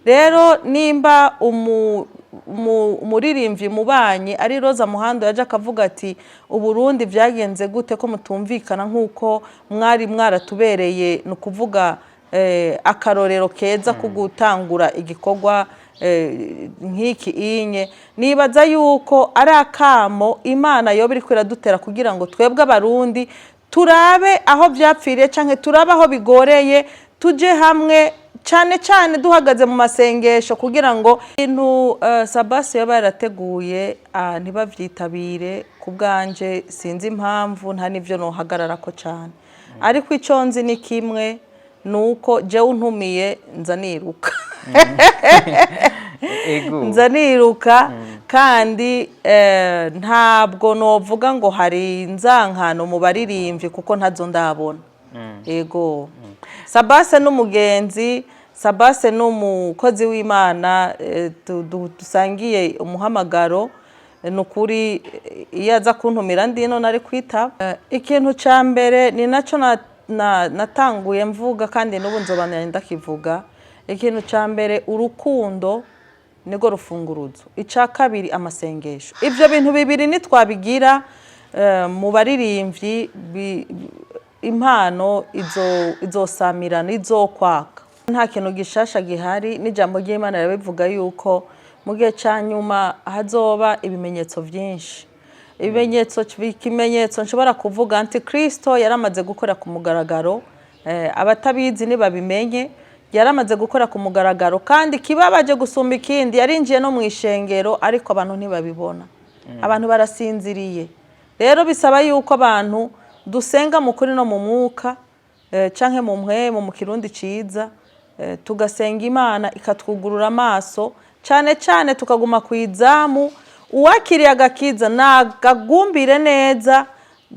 Rero nimba umuririmbyi mubanyi ari Roza Muhando yaje akavuga ati: "Uburundi byagenze gute ko mutumvikana nk'uko mwari mwaratubereye?" Ni ukuvuga akarorero keza ko gutangura igikorwa nk'iki inye, nibaza yuko ari akamo Imana yoba iriko iradutera kugira ngo twebwe Abarundi turabe aho byapfiriye canke turabe aho bigoreye, tuje hamwe, cyane cyane duhagaze mu masengesho, kugira ngo ibintu Sabasi yaba yarateguye ntibavyitabire. Ku bwanje sinzi impamvu, nta n'ivyo nohagararako cyane, ariko icyo nzi ni kimwe, ni uko jewe untumiye nza niruka. Nza niruka, kandi ntabwo novuga ngo hari inzankano mu baririmbyi, kuko ntazo ndabona. Ego, Sabase n'umugenzi, Sabase n'umukozi w'Imana, dusangiye umuhamagaro. Ni ukuri, iyo aza kuntumira ndino nari kwitaba. Ikintu cya mbere ni nacyo natanguye mvuga, kandi n'ubu nzobanira ndakivuga: ikintu cya mbere, urukundo nirwo rufunguruzo. Icya kabiri, amasengesho. Ibyo bintu bibiri nitwabigira mu baririmbyi, impano izosamirana, izokwaka. Nta kintu gishasha gihari, n'ijambo ry'Imana rirabivuga yuko mu gihe cya nyuma hazoba ibimenyetso byinshi. Ibimenyetso, ikimenyetso nshobora kuvuga, Antikristo yaramaze gukora ku mugaragaro. Abatabizi ntibabimenye, yaramaze gukora ku mugaragaro, kandi kibabaje gusumba ikindi, yarinjiye no mu ishengero, ariko abantu ntibabibona, abantu barasinziriye. Rero bisaba yuko abantu dusenga mu kuri no mu mwuka, canke mu mpwemu mu Kirundi ciza, tugasenga Imana ikatwugurura amaso, cyane cyane tukaguma ku izamu. Uwakiriye agakiza nagagumbire neza,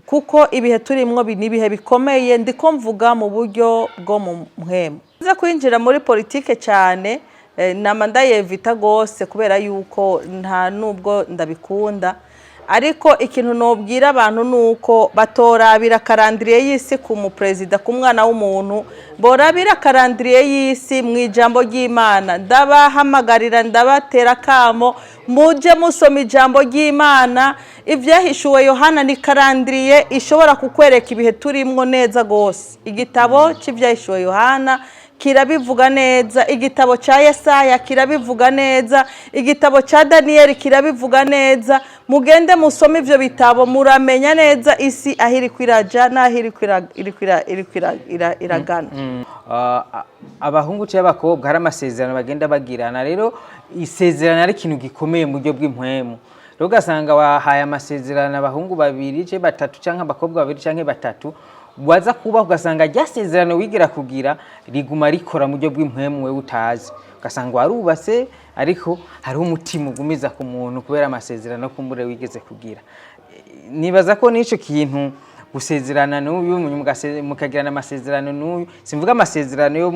kuko ibihe turimwo ni ibihe bikomeye. Ndiko mvuga mu buryo bwo mu mpwemu. Nze kwinjira muri politike cyane, nama ndayevita gose, kubera yuko nta nubwo ndabikunda. Ariko ikintu nobwira abantu ni uko batorabira calendrier y'isi ku muperezida, ku mwana w'umuntu, borabira calendrier y'isi mu ijambo ry'Imana. Ndabahamagarira, ndabatera akamo, muje musoma ijambo ry'Imana. Ibyahishuwe Yohana ni calendrier ishobora kukwereka ibihe turimwo neza rwose. Igitabo cy'Ibyahishuwe Yohana kirabivuga neza, igitabo cya Yesaya kirabivuga neza, igitabo cya Daniyeli kirabivuga neza. Mugende musome ibyo bitabo, muramenya neza isi aho iri kwiraja n'aho iri iragana. Abahungu cyangwa abakobwa hari amasezerano bagenda bagirana. Rero isezerano ari ikintu gikomeye mu buryo bw'impwemu. Rero ugasanga wahaye amasezerano abahungu babiri cyangwa batatu, cyangwa abakobwa babiri cyangwa batatu, waza kuba ugasanga rya sezerano wigira kugira riguma rikora mu buryo bw'impwemu wewe utazi, ugasanga warubatse, ariko hariho umutima ugumiza ku muntu kubera amasezerano kumbure wigeze kugira. Nibaza ko n'ico kintu gusezerana n'uyu, mukagirana amasezerano n'uyu, simvuga amasezerano yo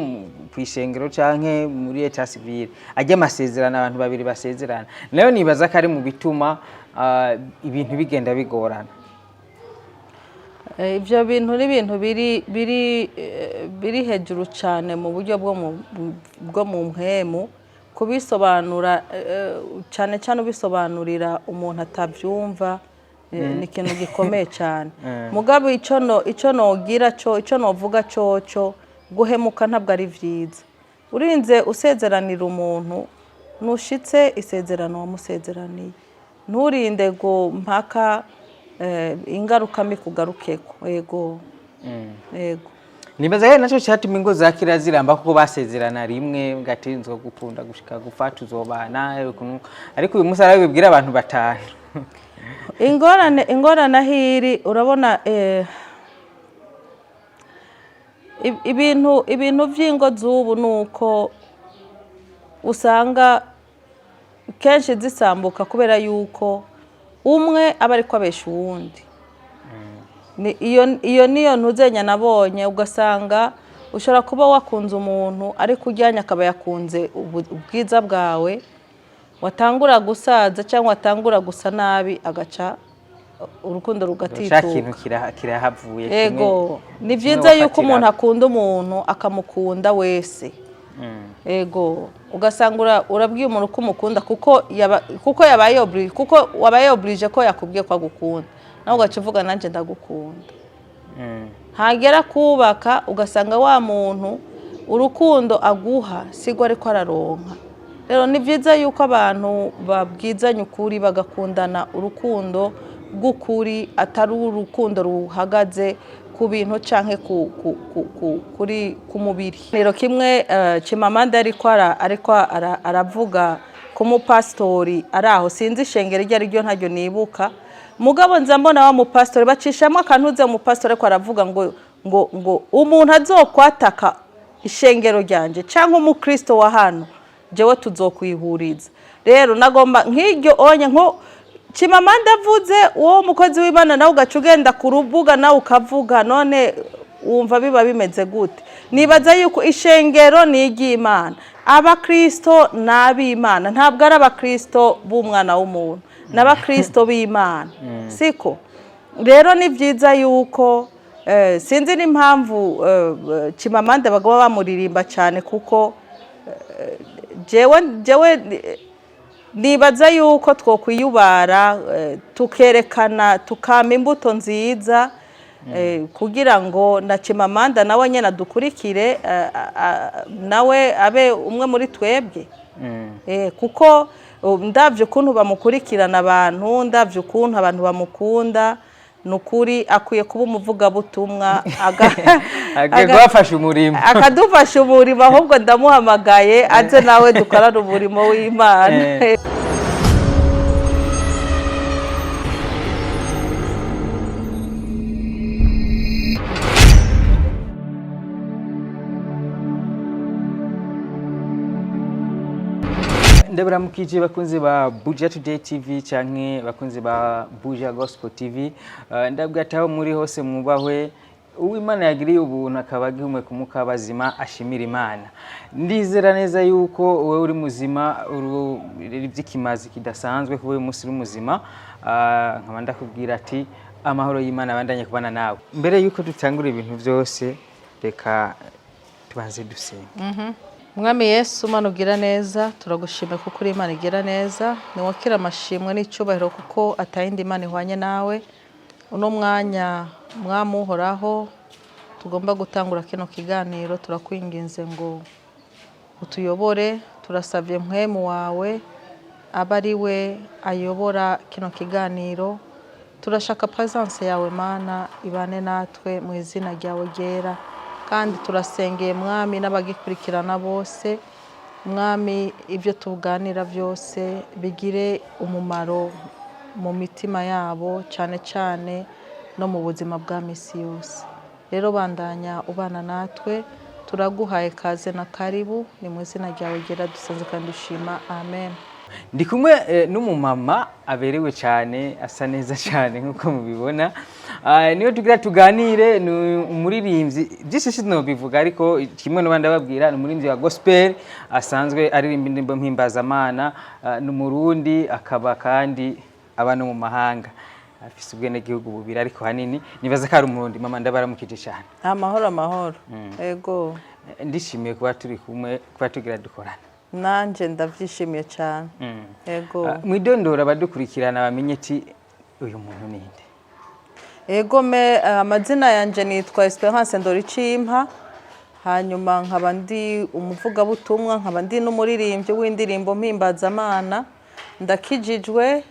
kw'ishengero canke muri état civil, ajya amasezerano abantu babiri basezerana, nayo nibaza ko ari mu bituma ibintu bigenda bigorana. Ibyo bintu ni ibintu biri hejuru cyane mu buryo bwo mu mpwemu. Kubisobanura, cyane cyane ubisobanurira umuntu atabyumva, ni ikintu gikomeye cyane. Mugabo icyo no icyo nogira cyo, icyo novuga cyocyo, guhemuka ntabwo ari byiza. Urinze usezeranira umuntu, nushitse isezerano wamusezeraniye, nturinde ngo mpaka ingaruka mbi kugarukeko. Yego. Nibaza rero naco cyatuma ingo za kera ziramba, kuko basezerana rimwe, gatinzwe gukunda gushika gupfa tuzobana ukuntu. Ariko uyu munsi arabibwira abantu batanu. Ingorane aho iri, urabona, ibintu by'ingo z'ubu ni uko usanga kenshi zisambuka kubera yuko umwe aba ariko abesha uwundi. Iyo niyo ntuzenya nabonye. Ugasanga ushobora kuba wakunze umuntu, ariko ujyanye akaba yakunze ubwiza bwawe, watangura gusaza cyangwa watangura gusa nabi, agaca urukundo ca rugatituka. Kintu kirahavuye. Ego, ni kimwe byiza yuko umuntu wafatira. akunda umuntu, akamukunda wese. Ego, ugasanga urabwiye umuntu ko umukunda kuko yabaye obligé, kuko wabaye obligé ko yakubwiye ko agukunda, nawe ugaca uvuga nanjye ndagukunda. Hagera kubaka, ugasanga wa muntu urukundo aguha siko ariko araronka. Rero ni byiza yuko abantu babwizanya ukuri, bagakundana urukundo rw'ukuri, atari urukundo ruhagaze ku bintu canke kuri ku mubiri. Rero kimwe Chimamanda ariko aravuga ku mupasitori ari aho, sinzi ishengero iryo ari ryo, ntaryo nibuka, mugabo nza mbona wa mupasitori bacishamo akantuze, umupasitori ariko aravuga ngo umuntu azokwataka ishengero ryanje cyangwa umukristo wa hano, jewe tuzokwihuriza. Rero nagomba nk'iryo onye nko Chimamanda avuze, uwo mukozi w'Imana nawe ugaca ugenda ku rubuga nawe ukavuga, none wumva biba bimeze gute? Nibaza yuko ishengero ni iry'Imana, abakristo ni ab'Imana, ntabwo ari abakristo b'umwana w'umuntu, ni abakristo b'Imana, siko? Rero ni byiza yuko sinzi n'impamvu Chimamanda bagaba bamuririmba cyane, kuko jewe nibaza yuko twokwiyubara, tukerekana, tukama imbuto nziza, kugira ngo na Chimamanda nawe nyine adukurikire, nawe abe umwe muri twebwe. Kuko ndavye ukuntu bamukurikirana abantu, ndavye ukuntu abantu bamukunda, ni ukuri akwiye kuba umuvugabutumwa agiye kubafasha umurimo. Akadufasha umurimo. Ahubwo ndamuhamagaye aze nawe dukorane umurimo w'Imana. Ndabaramukije bakunzi ba Buja Today TV canke bakunzi ba Buja Gospel TV. Ndabwira ati aho muri hose mwubahwe. Uwimana yagiriye ubuntu akaba agihumeka umwuka w'abazima ashimira Imana. Ndizera neza yuko wowe uri muzima, uri iby'ikimazi kidasanzwe kuba uyu munsi uri muzima. Nkaba ndakubwira ati amahoro y'Imana abandanye kubana nawe. Mbere yuko dutangura ibintu byose, reka tubanze dusenga. Mwami Yesu, Mana ugira neza, turagushimira kuko uri Imana igira neza. Niwakira amashimwe n'icyubahiro, kuko atayindi Imana ihwanye nawe. Uno mwanya, Mwami Uhoraho, tugomba gutangura kino kiganiro, turakwinginze ngo utuyobore. Turasabye Mpwemu wawe abe ari we ayobora kino kiganiro. Turashaka presence yawe, Mana, ibane natwe mu izina ryawe ryera. Kandi turasengeye, Mwami, n'abagikurikirana bose. Mwami, ibyo tuganira byose bigire umumaro mu mitima yabo, cyane cyane no mu buzima bwa misi yose. Rero bandanya ubana natwe, turaguhaye kaze na karibu. Ni mu izina ryawe ryera dusenze kandi dushima, amen. Ndi kumwe n'umumama aberewe cyane, asa neza cyane nk'uko mubibona. Niyo tugira tuganire, ni umuririmbyi. Byinshi sinobivuga, ariko kimwe n'abandi ababwira, ni umuririmbyi wa gospel, asanzwe aririmba indirimbo mpimbazamana. Ni Umurundi, akaba kandi aba no mu mahanga, afise ubwenegihugu bubiri, ariko hanini nibaza ko ari Umurundi. Mama, ndabaramukije cyane. Amahoro, amahoro, ego. Ndishimiye kuba turi kumwe, kuba tugira dukorana. Nanjye ndabyishimiye cyane, ego. Mwidondora abadukurikirana bamenye ati uyu muntu ninde. Ego me, amazina yanjye nitwa Esperance Ndoricimpa, hanyuma nkaba ndi umuvugabutumwa, nkaba ndi n'umuririmbyi w'indirimbo mpimbazamana. Ndakijijwe,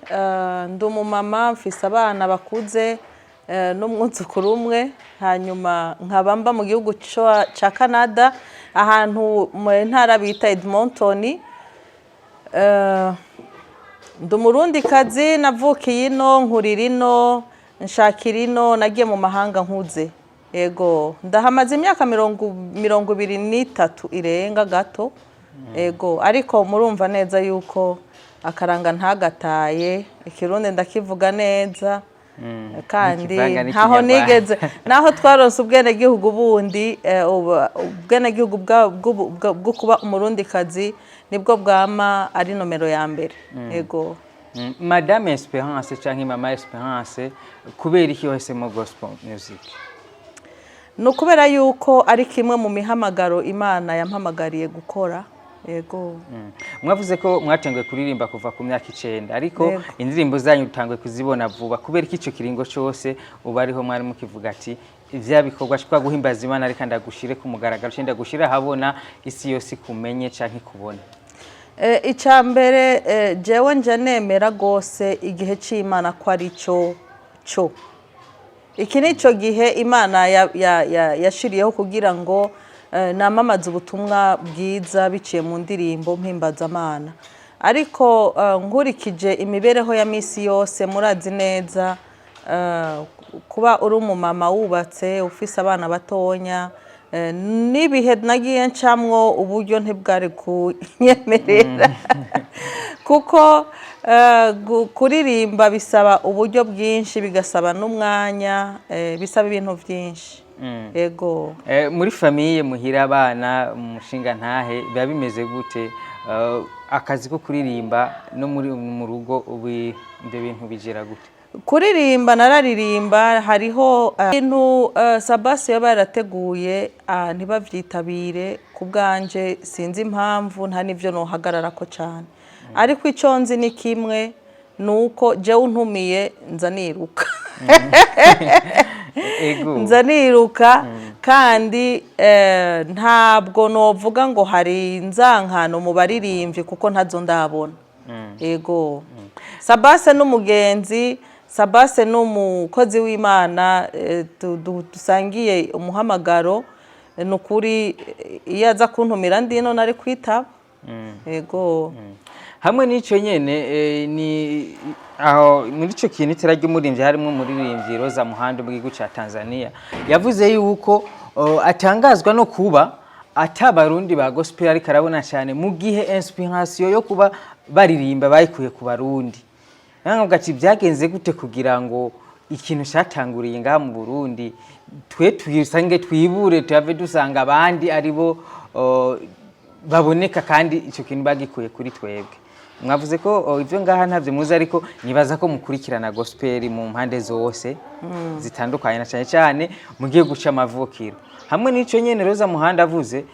ndi umumama, mfise abana bakuze n'umwuzukuru umwe. Hanyuma nkaba mba mu gihugu ca Canada, ahantu mu ntara bita Edmonton. Ndi Umurundikazi, navukiye ino, nkurira ino, nshakira ino, nagiye mu mahanga nkuze. Ego, ndahamaze imyaka 23 irenga gato. Ego, ariko murumva neza yuko akaranga ntagataye, Ikirundi ndakivuga neza kandi Ntikivanga ntaho n'Ikinyarwanda. nigeze. Naho twaronse ubwenegihugu bundi, ubwenegihugu bwo kuba Umurundikazi nibwo bwama ari nomero ya mbere. Ego. Madame Esperance canke Mama Esperance, kubera iki wahisemo gospel music? Ni ukubera yuko ari kimwe mu mihamagaro Imana yampamagariye gukora, yego. Mwavuze ko mwatanguye kuririmba kuva ku myaka 9, ariko Yego. indirimbo zanyu utanguye kuzibona vuba. Kubera ko ico kiringo cose uba ariho mwari mukivuga ati ivya bikorwa twa guhimbaza Imana, reka ndagushire ku mugaragaro, canke ndagushire ahabona, isi yose ikumenye canke ikubone? Icya mbere, jewe nje nemera rwose igihe cy'Imana ko ari cyo cyo. Iki ni cyo gihe Imana yashiriyeho kugira ngo namamaze ubutumwa bwiza biciye mu ndirimbo mpimbazamana. Ariko nkurikije imibereho ya misi yose, murazi neza, kuba uri umumama wubatse, ufise abana batonya, n'ibihe nagiye ncamwo, uburyo ntibwari kunyemerera, kuko kuririmba bisaba uburyo bwinshi, bigasaba n'umwanya, bisaba ibintu byinshi, yego. Muri famille muhira, abana, umushinga ntahe, biba bimeze gute? Akazi ko kuririmba no muri mu rugo, ubu ibyo bintu bigera gute? Kuririmba nararirimba. Hariho ibintu Sabasi yaba yarateguye, ntibavyitabire. Ku bwanje sinzi impamvu, nta n'ivyo nohagararako cane, ariko ico nzi ni kimwe, ni uko jewe untumiye nza niruka. Nza niruka, kandi ntabwo novuga ngo hari inzankano mu baririmbyi, kuko ntazo ndabona, yego. Sabase n'umugenzi, Sabase n'umukozi w'Imana, dusangiye umuhamagaro. Ni ukuri, iyo aza kuntumira ndino nari kwitaba, yego. Hamwe n'ico nyene, ni aho muri ico kintu itera ry'umuririmbyi, harimwo umuririmbyi Roza Muhando mu gihugu ca Tanzania, yavuze yuko atangazwa no kuba ata Barundi ba gospel ariko arabona cyane, mu gihe inspiration yo kuba baririmba bayikuye ku Barundi. Nanga ati byagenze gute kugira ngo ikintu cyatanguriye ngaha mu Burundi twe twisange twibure, tuhave dusanga abandi aribo baboneka, kandi icyo kintu bagikuye kuri twebwe? Mwavuze ko ivyo ngaha ntabyo muzi, ariko nibaza ko mukurikirana gospel mu mpande zose zitandukanye, na cyane cyane mugiye guca amavukiro. Hamwe n'ico nyene Roza Muhanda avuze,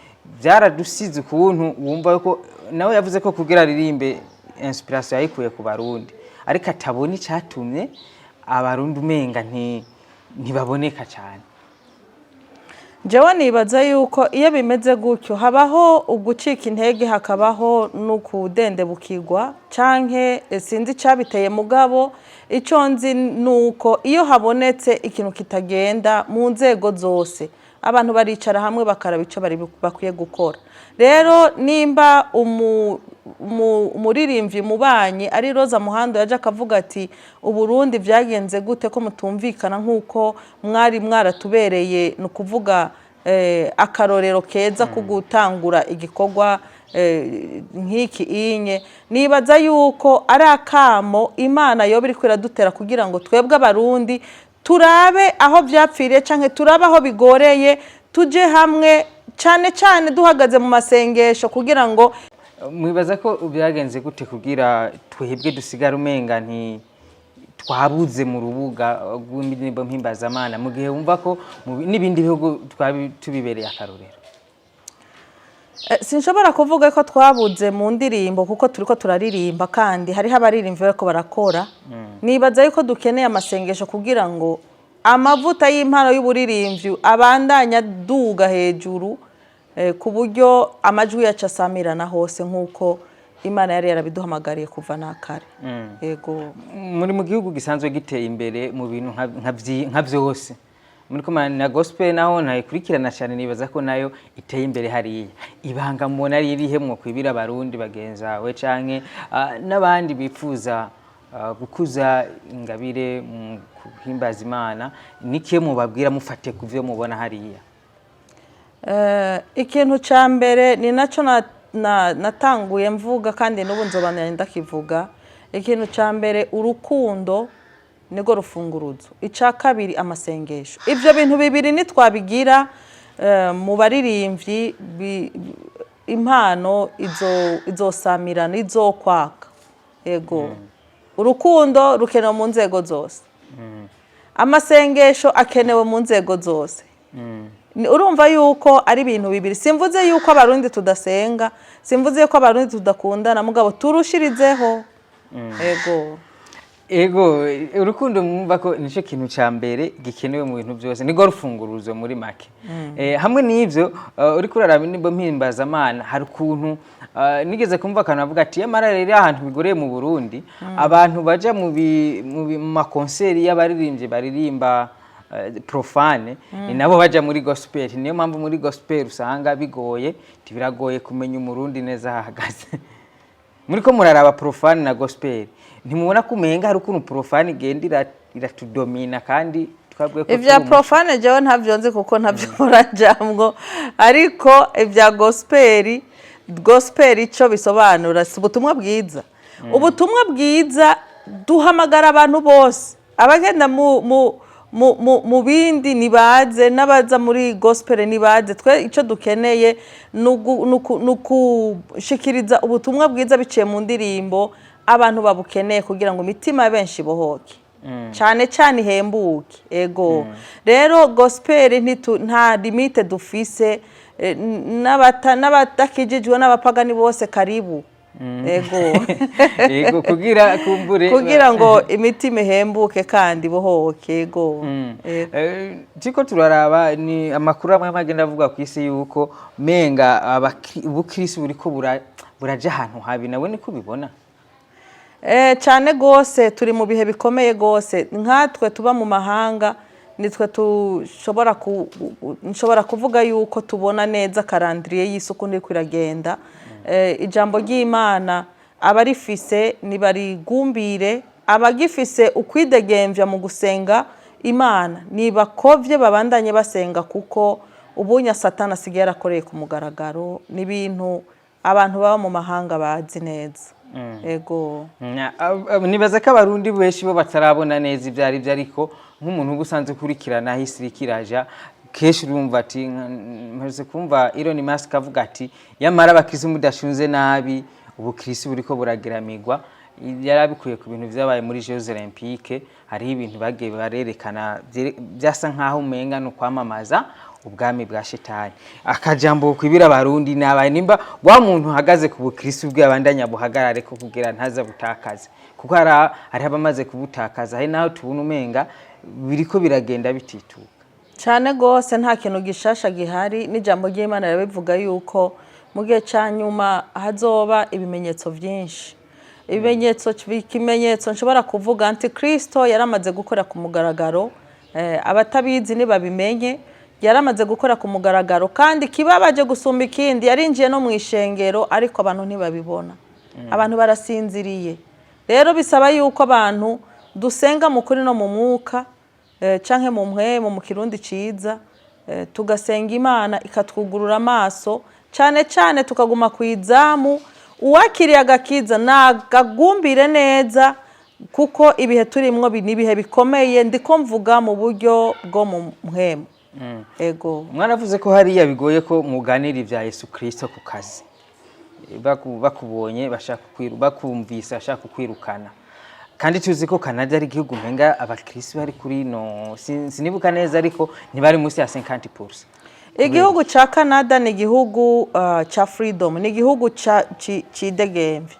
byaradusize ukuntu wumva ko nawe yavuze ko kugira aririmbe inspiration yayikuye ku Barundi, ariko atabona icatumye Abarundi umenga ntibaboneka cyane. Jewe nibaza yuko iyo bimeze gutyo habaho ugucika intege, hakabaho n'ukudendebukirwa, canke sinzi icabiteye. Mugabo ico nzi nuko iyo habonetse ikintu kitagenda mu nzego zose, abantu baricara hamwe bakaraba ico bari bakwiye gukora. Rero nimba umuririmbyi mubanyi ari Roza Muhando yaje akavuga ati Uburundi byagenze gute ko mutumvikana nk'uko mwari mwaratubereye, ni ukuvuga akarorero keza ko gutangura igikorwa nk'iki inye, nibaza yuko ari akamo Imana yoba iriko iradutera kugira ngo twebwe Abarundi turabe aho byapfiriye canke turabe aho bigoreye, tuje hamwe, cane cane duhagaze mu masengesho kugira ngo Mwibaza ko byagenze gute kugira twebwe dusigara umenga nti twabuze mu rubuga rw'indirimbo mpimbazamana, mu gihe wumva ko n'ibindi bihugu twabi tubibereye akarorero? Sinshobora kuvuga ko twabuze mu ndirimbo, kuko turiko turaririmba kandi hariho abaririmbyi bariko barakora. Nibaza yuko dukeneye amasengesho kugira ngo amavuta y'impano y'uburirimbyi abandanya aduga hejuru, ku buryo amajwi yacu asamirana hose nk'uko Imana yari yarabiduhamagariye kuva na kare, yego. Muri mu gihugu gisanzwe giteye imbere mu bintu nka vyose, muri ko na gospel naho ntayikurikirana cyane, nibaza ko nayo iteye imbere hariya. Ibanga mubona ari irihe mwo kwibira Abarundi bagenzawe canke n'abandi bifuza gukuza ingabire mu guhimbaza Imana? Nikiye mubabwira mufate ku vyo mubona hariya? Ikintu ca mbere ni naco natanguye mvuga, kandi n'ubu nzobandanya ndakivuga. Ikintu ca mbere, urukundo nirwo rufunguruzo. Ica kabiri, amasengesho. Ivyo bintu bibiri nitwabigira, mu baririmbyi impano izosamirana, izokwaka, yego. Urukundo rukenewe mu nzego zose, amasengesho akenewe mu nzego zose. Urumva yuko ari ibintu bibiri. Simvuze yuko Abarundi tudasenga, simvuze yuko Abarundi tudakundana, mugabo turushirizeho. Ego. Ego, urukundo mwumva ko nicyo kintu cya mbere gikenewe mu bintu byose, nirwo rufunguruzo muri make. Hamwe n'ibyo, uriko uraraba indirimbo mpimbazamana, hari ukuntu nigeze kumva akantu avuga ati: "Yamara rero ahantu bigoreye mu Burundi, abantu baja mu makonseri y'abaririmbyi baririmba profane ni nabo baja muri gospel. Niyo mpamvu muri gospel usanga bigoye, biragoye kumenya Umurundi neza aho ahagaze." Muri ko muraraba profane na gospel, ntimubona ko umenga hari ukuntu profane igenda iratudomina kandi twabwiye ko Ibya turi umuco? Profane jewe ntabyo nzi kuko ntabyo murajamwo, ariko ibya gospel, gospel icyo bisobanura si ubutumwa bwiza. Ubutumwa bwiza duhamagara abantu bose, abagenda mu bindi nibaze, n'abaza muri gospel nibaze. Twe icyo dukeneye ni ukushikiriza ubutumwa bwiza biciye mu ndirimbo abantu babukeneye, kugira ngo imitima ya benshi ibohoke, cyane cyane ihembuke. Ego, rero gospel nta limite dufise, n'abadakijijwe n'abapagani bose karibu. Ego. Yego, kugira kumbure kugira ngo imitima ihembuke kandi ibohoke. Ego. Ego. Turiko turaraba ni amakuru amwe amwe agenda avuga ku isi yuko menga ubukirisi buriko buraja ahantu habi. Nawe niko ubibona? Cyane gose, turi mu bihe bikomeye gose. Nkatwe tuba mu mahanga nitwe tushobora nshobora kuvuga yuko tubona neza calendrier y'isi ukuntu iriko iragenda. Ijambo ry'Imana abarifise nibarigumbire, abagifise ukwidegemvya mu gusenga Imana nibakovye babandanye basenga, kuko ubunya Satani asigaye yarakoreye ku mugaragaro n'ibintu abantu baba mu mahanga bazi neza. Ego. Nibaza ko Abarundi benshi bo batarabona neza ibyo ari byo, ariko nk'umuntu uba usanzwe ukurikirana aho isi iriko iraja, kenshi urumva ati mperutse kumva Elon Musk avuga ati: "Yamara abakirisi mudashunze nabi, ubukirisi buriko buragiramigwa." Yarabikuye ku bintu vyabaye muri Jeux Olympiques. Hariho ibintu bagiye barerekana vyasa nkaho umenga ni ukwamamaza ubwami bwa shetani. Akajambo kwibira Abarundi nabaye nimba wa muntu uhagaze ku bukirisi bwe abandanya buhagarare ko kugira ntaza butakaze, kuko hariho abamaze kubutakaza, hari naho tubona umenga biriko biragenda bitituka. Cyane rwose, nta kintu gishasha gihari, n'ijambo ry'Imana rirabivuga yuko mu gihe cya nyuma hazoba ibimenyetso byinshi. Ibimenyetso, ikimenyetso nshobora kuvuga, Antikristo yaramaze gukora ku mugaragaro. Abatabizi ntibabimenye, yaramaze gukora ku mugaragaro, kandi kibabaje gusumba ikindi, yarinjiye no mu ishengero, ariko abantu ntibabibona, abantu barasinziriye. Rero bisaba yuko abantu dusenga mu kuri no mu mwuka, canke mu mpwemu mu Kirundi ciza, tugasenga Imana ikatwugurura amaso, cane cane tukaguma ku izamu. Uwakiriye agakiza nagagumbire neza, kuko ibihe turimwo ni ibihe bikomeye. Ndiko mvuga mu buryo bwo mu mpwemu. Ego. Mwaravuze ko hariya bigoye ko muganira ibya Yesu Kristo ku kazi. Bakubonye bashaka bakumvise bashaka kukwirukana, kandi tuzi ko Canada ari igihugu umenga abakirisi bari kuri no sinibuka neza, ariko ntibari munsi ya 50%. Igihugu ca Canada ni igihugu ca freedom, ni igihugu cidegemvya.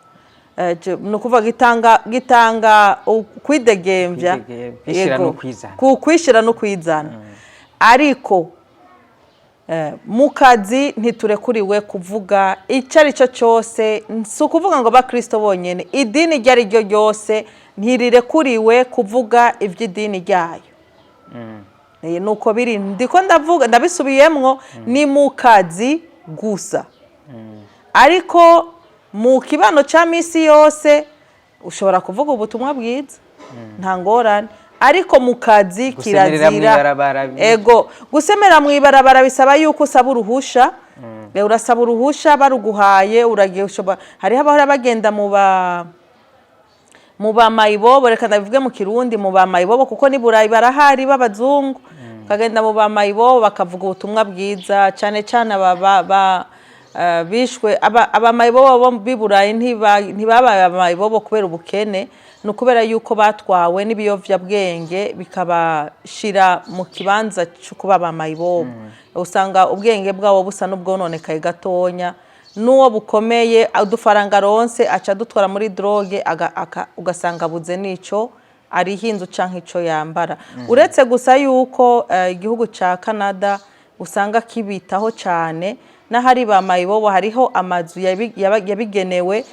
Ni ukuvuga gitanga ukwidegemvya. Kwidegemvya, kwishira Yego. no kwizana. Kwishira no kwizana, ariko mu kazi ntiturekuriwe kuvuga icyo ari cyo cyose. Si ukuvuga ngo abakristo bonyine, idini iryo ari ryo ryose ntirirekuriwe kuvuga iby'idini ryayo. Nuko biri, ndiko ndavuga, ndabisubiyemwo, ni mu kazi gusa, ariko mu kibano cya misi yose ushobora kuvuga ubutumwa bwiza, nta ngorane, ariko mu kazi Gusemerera kirazira. Mw'ibarabara Ego, gusemera mu ibarabara bisaba yuko usaba uruhusha. Urasaba uruhusha, baruguhaye uragiye. Ushobora, hariho abahora bagenda mu ba mayibobo, reka ndabivuge mu Kirundi, mu ba mayibobo, kuko ni Burayi barahari b'abazungu, bakagenda mu ba mayibobo bakavuga ubutumwa bwiza, cyane cyane aba bishwe abamayibobo bo b'i Burayi ntibabaye abamayibobo kubera ubukene, ni ukubera yuko batwawe n'ibiyovyabwenge bikabashira mu kibanza cyo kuba abamayibobo. Usanga ubwenge bwabo busa n'ubwononekaye gatonya, n'uwo bukomeye udufaranga aronse aca adutwara muri drogue, ugasanga abuze n'ico ariho inzu canke ico yambara. Uretse gusa yuko igihugu ca Canada usanga kibitaho cane, n'ahari ba mayibobo hariho amazu yabigenewe,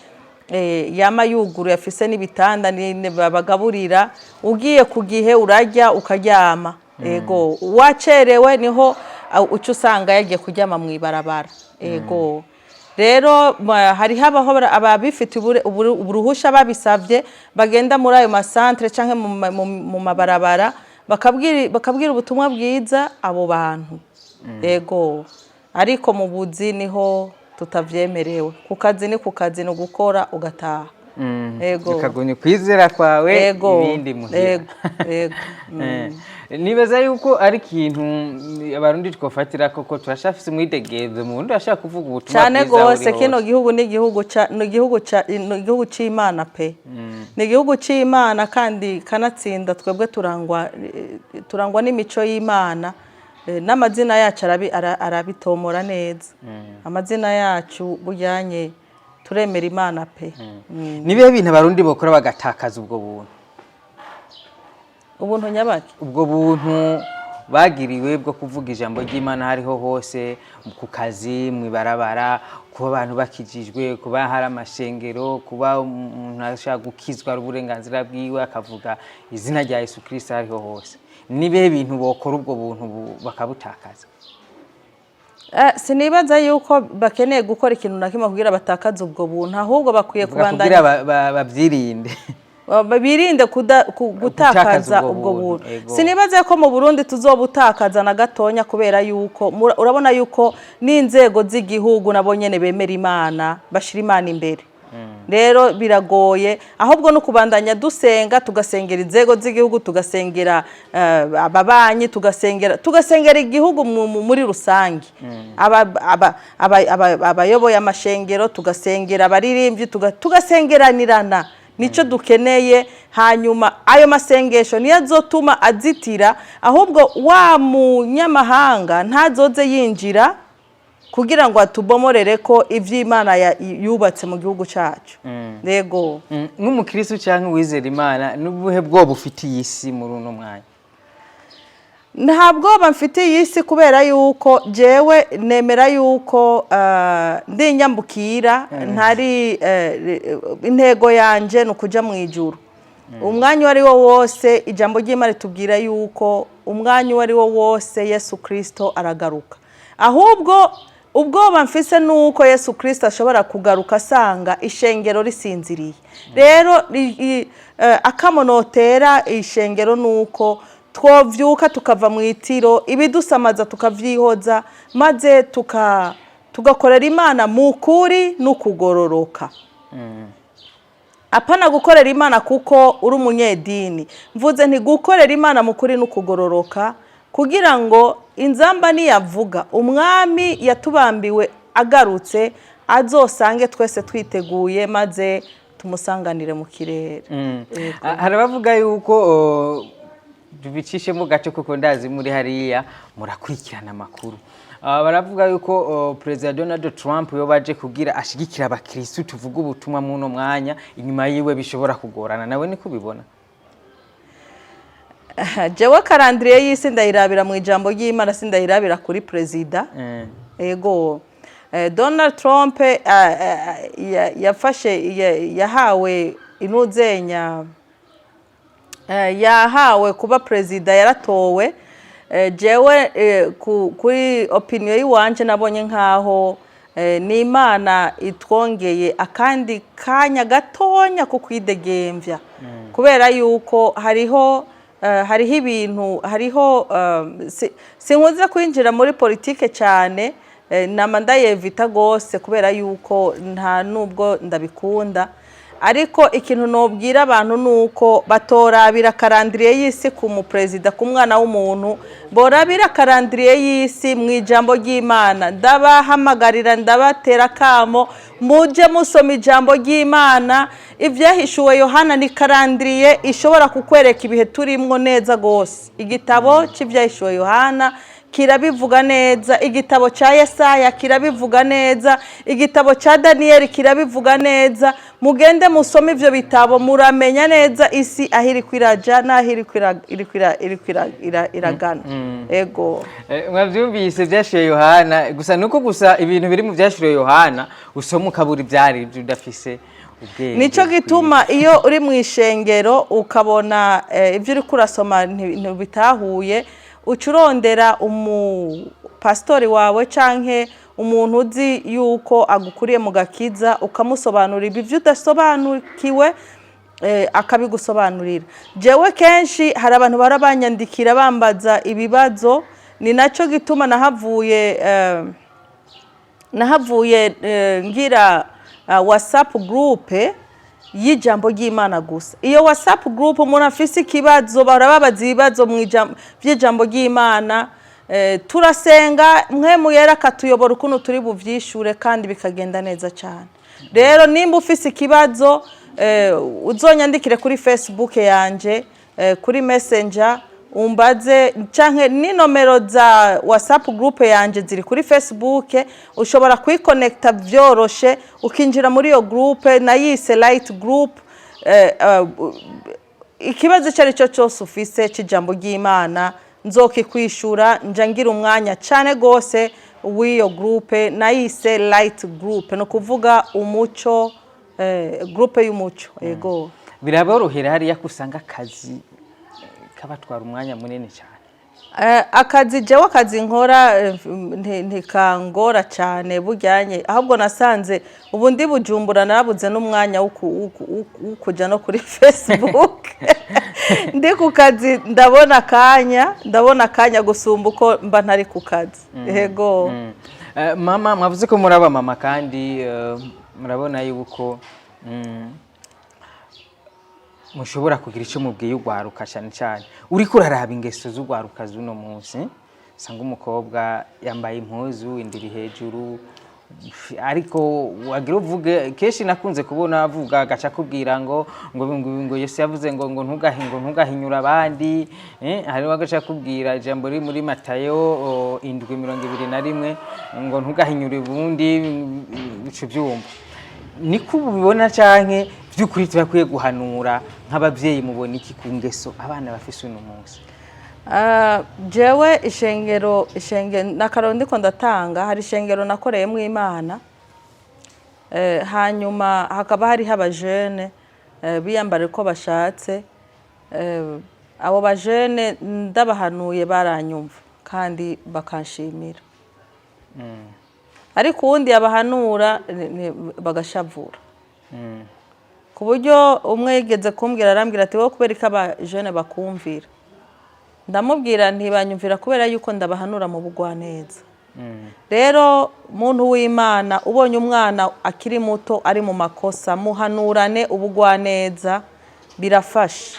yama yuguruye, afise n'ibitanda babagaburira. Ugiye ku gihe urarya ukaryama. Ego, wacerewe niho uca usanga yagiye kuryama mw'ibarabara. Ego, rero hariho abaho ababifitiye uruhusha babisavye bagenda muri ayo masantere canke mu mabarabara bakabwira ubutumwa bwiza abo bantu. Ego, ariko mu buzi niho tutavyemerewe. Ku kazi ni ku kazi, ni ugukora ugataha. Ego. Bikagumya kwizera kwawe, Ego. ibindi muhira. Ego, ego. Nibaza yuko ari ikintu abarundi twofatira koko turashafise umwidegemvyo mu Burundi, urashaka kuvuga ubutumwa Cyane bwiza aho uri gose. Kino hose. gihugu ni igihugu c'Imana pe, ni igihugu c'Imana kandi kanatsinda twebwe turangwa n'imico y'Imana, n'amazina yacu arabitomora neza. Amazina yacu bujyanye turemera Imana pe. Nibihe bintu abarundi bokora bagatakaza ubwo buntu? Ubuntu nyabaki? Ubwo buntu bagiriwe bwo kuvuga ijambo ry'Imana hariho hose, ku kazi, mw'ibarabara, kuba abantu bakijijwe, kuba hari amashengero, kuba umuntu ashaka gukizwa ari uburenganzira bwiwe, akavuga izina rya Yesu Kristo hariho hose. Nibihe bintu bokora ubwo buntu bakabutakaza? Sinibaza yuko bakeneye gukora ikintu na kimwe kugira batakaze ubwo buntu, ahubwo bakwiye Vuga kubandanya kugira bavyirinde. Birinde gutakaza ubwo ubwo buntu, buntu. Ego. Sinibaze ko mu Burundi tuzobutakaza na gatonya, kubera yuko urabona yuko n'inzego z'igihugu nabo nyene bemera Imana, bashira Imana imbere. Rero biragoye, ahubwo no kubandanya dusenga, tugasengera inzego z'igihugu, tugasengera ababanyi, tugasengera igihugu muri rusange, abayoboye amashengero, tugasengera abaririmbyi, tugasengeranirana. Nicyo dukeneye. Hanyuma ayo masengesho niyo azotuma azitira, ahubwo wa munyamahanga ntazoze yinjira kugira ngo atubomorere ko ivy'Imana yubatse mu gihugu cyacu. Yego. Nk'umukristo cyangwa uwizera Imana, n'ubuhe bwoba ufitiye isi muri uno mwanya? Nta bwoba mfitiye isi, kubera yuko jewe nemera yuko ndi inyambukira, ntari intego yanje ni ukuja mu ijuru umwanya uwo ari wo wose. Ijambo ry'Imana ritubwira yuko umwanya uwo ari wo wose Yesu Kirisito aragaruka. Ahubwo ubwoba mfise ni uko Yesu Kirisito ashobora kugaruka asanga ishengero risinziriye. Rero akamonotera ishengero ni uko twovyuka tukava mu itiro, ibidusamaza tukavyihoza, maze tugakorera Imana mu kuri n'ukugororoka. Apana gukorera Imana kuko uri umunyedini. Mvuze nti gukorera Imana mu kuri n'ukugororoka, kugira ngo inzamba niyavuga, umwami yatubambiwe agarutse, azosange twese twiteguye, maze tumusanganire mu kirere. Ah, hari abavuga yuko tubicishemo gace kuko ndazi muri hariya murakurikirana amakuru. Baravuga yuko Perezida Donald Trump yo baje kugira ashigikira abakristu tuvuga ubutumwa muno mwanya, inyuma yiwe bishobora kugorana. Nawe niko ubibona? Jewe calendrier y'isi ndayirabira mu ijambo ry'Imana, sindayirabira kuri perezida. Ego. Donald Trump yafashe yahawe inuzenya, yahawe kuba perezida, yaratowe. Jewe kuri opinion yiwanje nabonye nkaho ni Imana itwongeye akandi kanya gatonya ko kwidegemvya, kubera yuko hariho ibintu hariho sinkunze kwinjira muri politike cyane, nama ndayevita gose, kubera yuko nta nubwo ndabikunda. Ariko ikintu nobwira abantu ni uko batorabira calendrier y'isi ku muperezida, ku mwana w'umuntu, borabira calendrier y'isi mu ijambo ry'Imana. Ndabahamagarira, ndabatera akamo, muje musoma ijambo ry'Imana. Ibyahishuwe Yohana ni calendrier ishobora kukwereka ibihe turimwo neza rwose. Igitabo cy'Ibyahishuwe Yohana kirabivuga neza, igitabo cya Yesaya kirabivuga neza, igitabo cya Daniyeli kirabivuga neza. Mugende musome ibyo bitabo, muramenya neza isi aho iri kwiraja n'aho iri iragana. Ego. Mwabyumvise, Byashyiriwe Yohana. Gusa nuko gusa ibintu biri mu Byashyiriwe Yohana usoma ukabura ibyari ibyo udafise ubwenge. Nicyo gituma iyo uri mu ishengero ukabona ibyo uri kurasoma ntibitahuye, uca urondera umupasitori wawe canke umuntu uzi yuko agukuriye mu gakiza, ukamusobanurira ibyo udasobanukiwe, akabigusobanurira. Jewe kenshi hari abantu bara banyandikira bambaza ibibazo. Ni nacyo gituma nahavuye ngira WhatsApp groupe y'ijambo ry'Imana gusa. Iyo WhatsApp group, umuntu afise ikibazo, barababaza ibibazo mu by'ijambo ry'Imana, turasenga, Mpwemu Yera akatuyobora ukuntu turi buvyishure, kandi bikagenda neza cyane. Rero nimba ufise ikibazo, uzonyandikire kuri Facebook yanje, kuri Messenger umbaze, canke n'inomero za WhatsApp group yanje ziri kuri Facebook. Ushobora kwikonekta vyoroshe, ukinjira muri iyo groupe nayise Light Group. Ikibazo icyo ari cyo cyose ufise cy'ijambo ry'Imana nzokikwishura. Nja ngira umwanya cyane gose w'iyo groupe nayise Light Group, ni ukuvuga umuco, groupe y'umuco. Yego. Biraborohera hariya ko usanga akazi kabatwara umwanya munini cyane? Akazi, jewe akazi nkora ntikangora cyane bujyanye. Ahubwo nasanze ubu ndi Bujumbura, narabuze n'umwanya wo kuja no kuri Facebook. Ndi ku kazi ndabona akanya gusumba uko mba ntari ku kazi. Yego. Mama, mwavuze ko muri abamama kandi murabona yuko mushobora kugira icyo mubwiye urwaruka, cyane cyane uriko uraraba ingeso z'urwaruka z'uno munsi. Usanga umukobwa yambaye impuzu indiri hejuru, ariko wagira uvuge, kenshi nakunze kubona avuga agaca akubwira ngo Yesu yavuze ngo ntugahinyura abandi. Hariho agaca akubwira ijambo riri muri Matayo 7:21 ngo ntugahinyure ubundi. Bica byumva niko ubibona, canke by'ukuri turakwiye guhanura nk'ababyeyi? Mubona iki ku ngeso abana bafise uno munsi? Jewe ishengero n'akaroro ndiko ndatanga, hari ishengero nakoreyemo Imana, hanyuma hakaba hariho abajene biyambara uko bashatse. Abo bajene ndabahanuye baranyumva kandi bakanshimira, ariko uwundi yabahanura bagashavura, ku buryo umwe yigeze kumbwira, arambwira ati: "Wowe kubera ko abajene bakumvira?" Ndamubwira: "Ntibanyumvira kubera yuko ndabahanura mu bugwaneza." Rero muntu w'Imana, ubonye umwana akiri muto ari mu makosa, muhanurane ubugwaneza. Birafasha,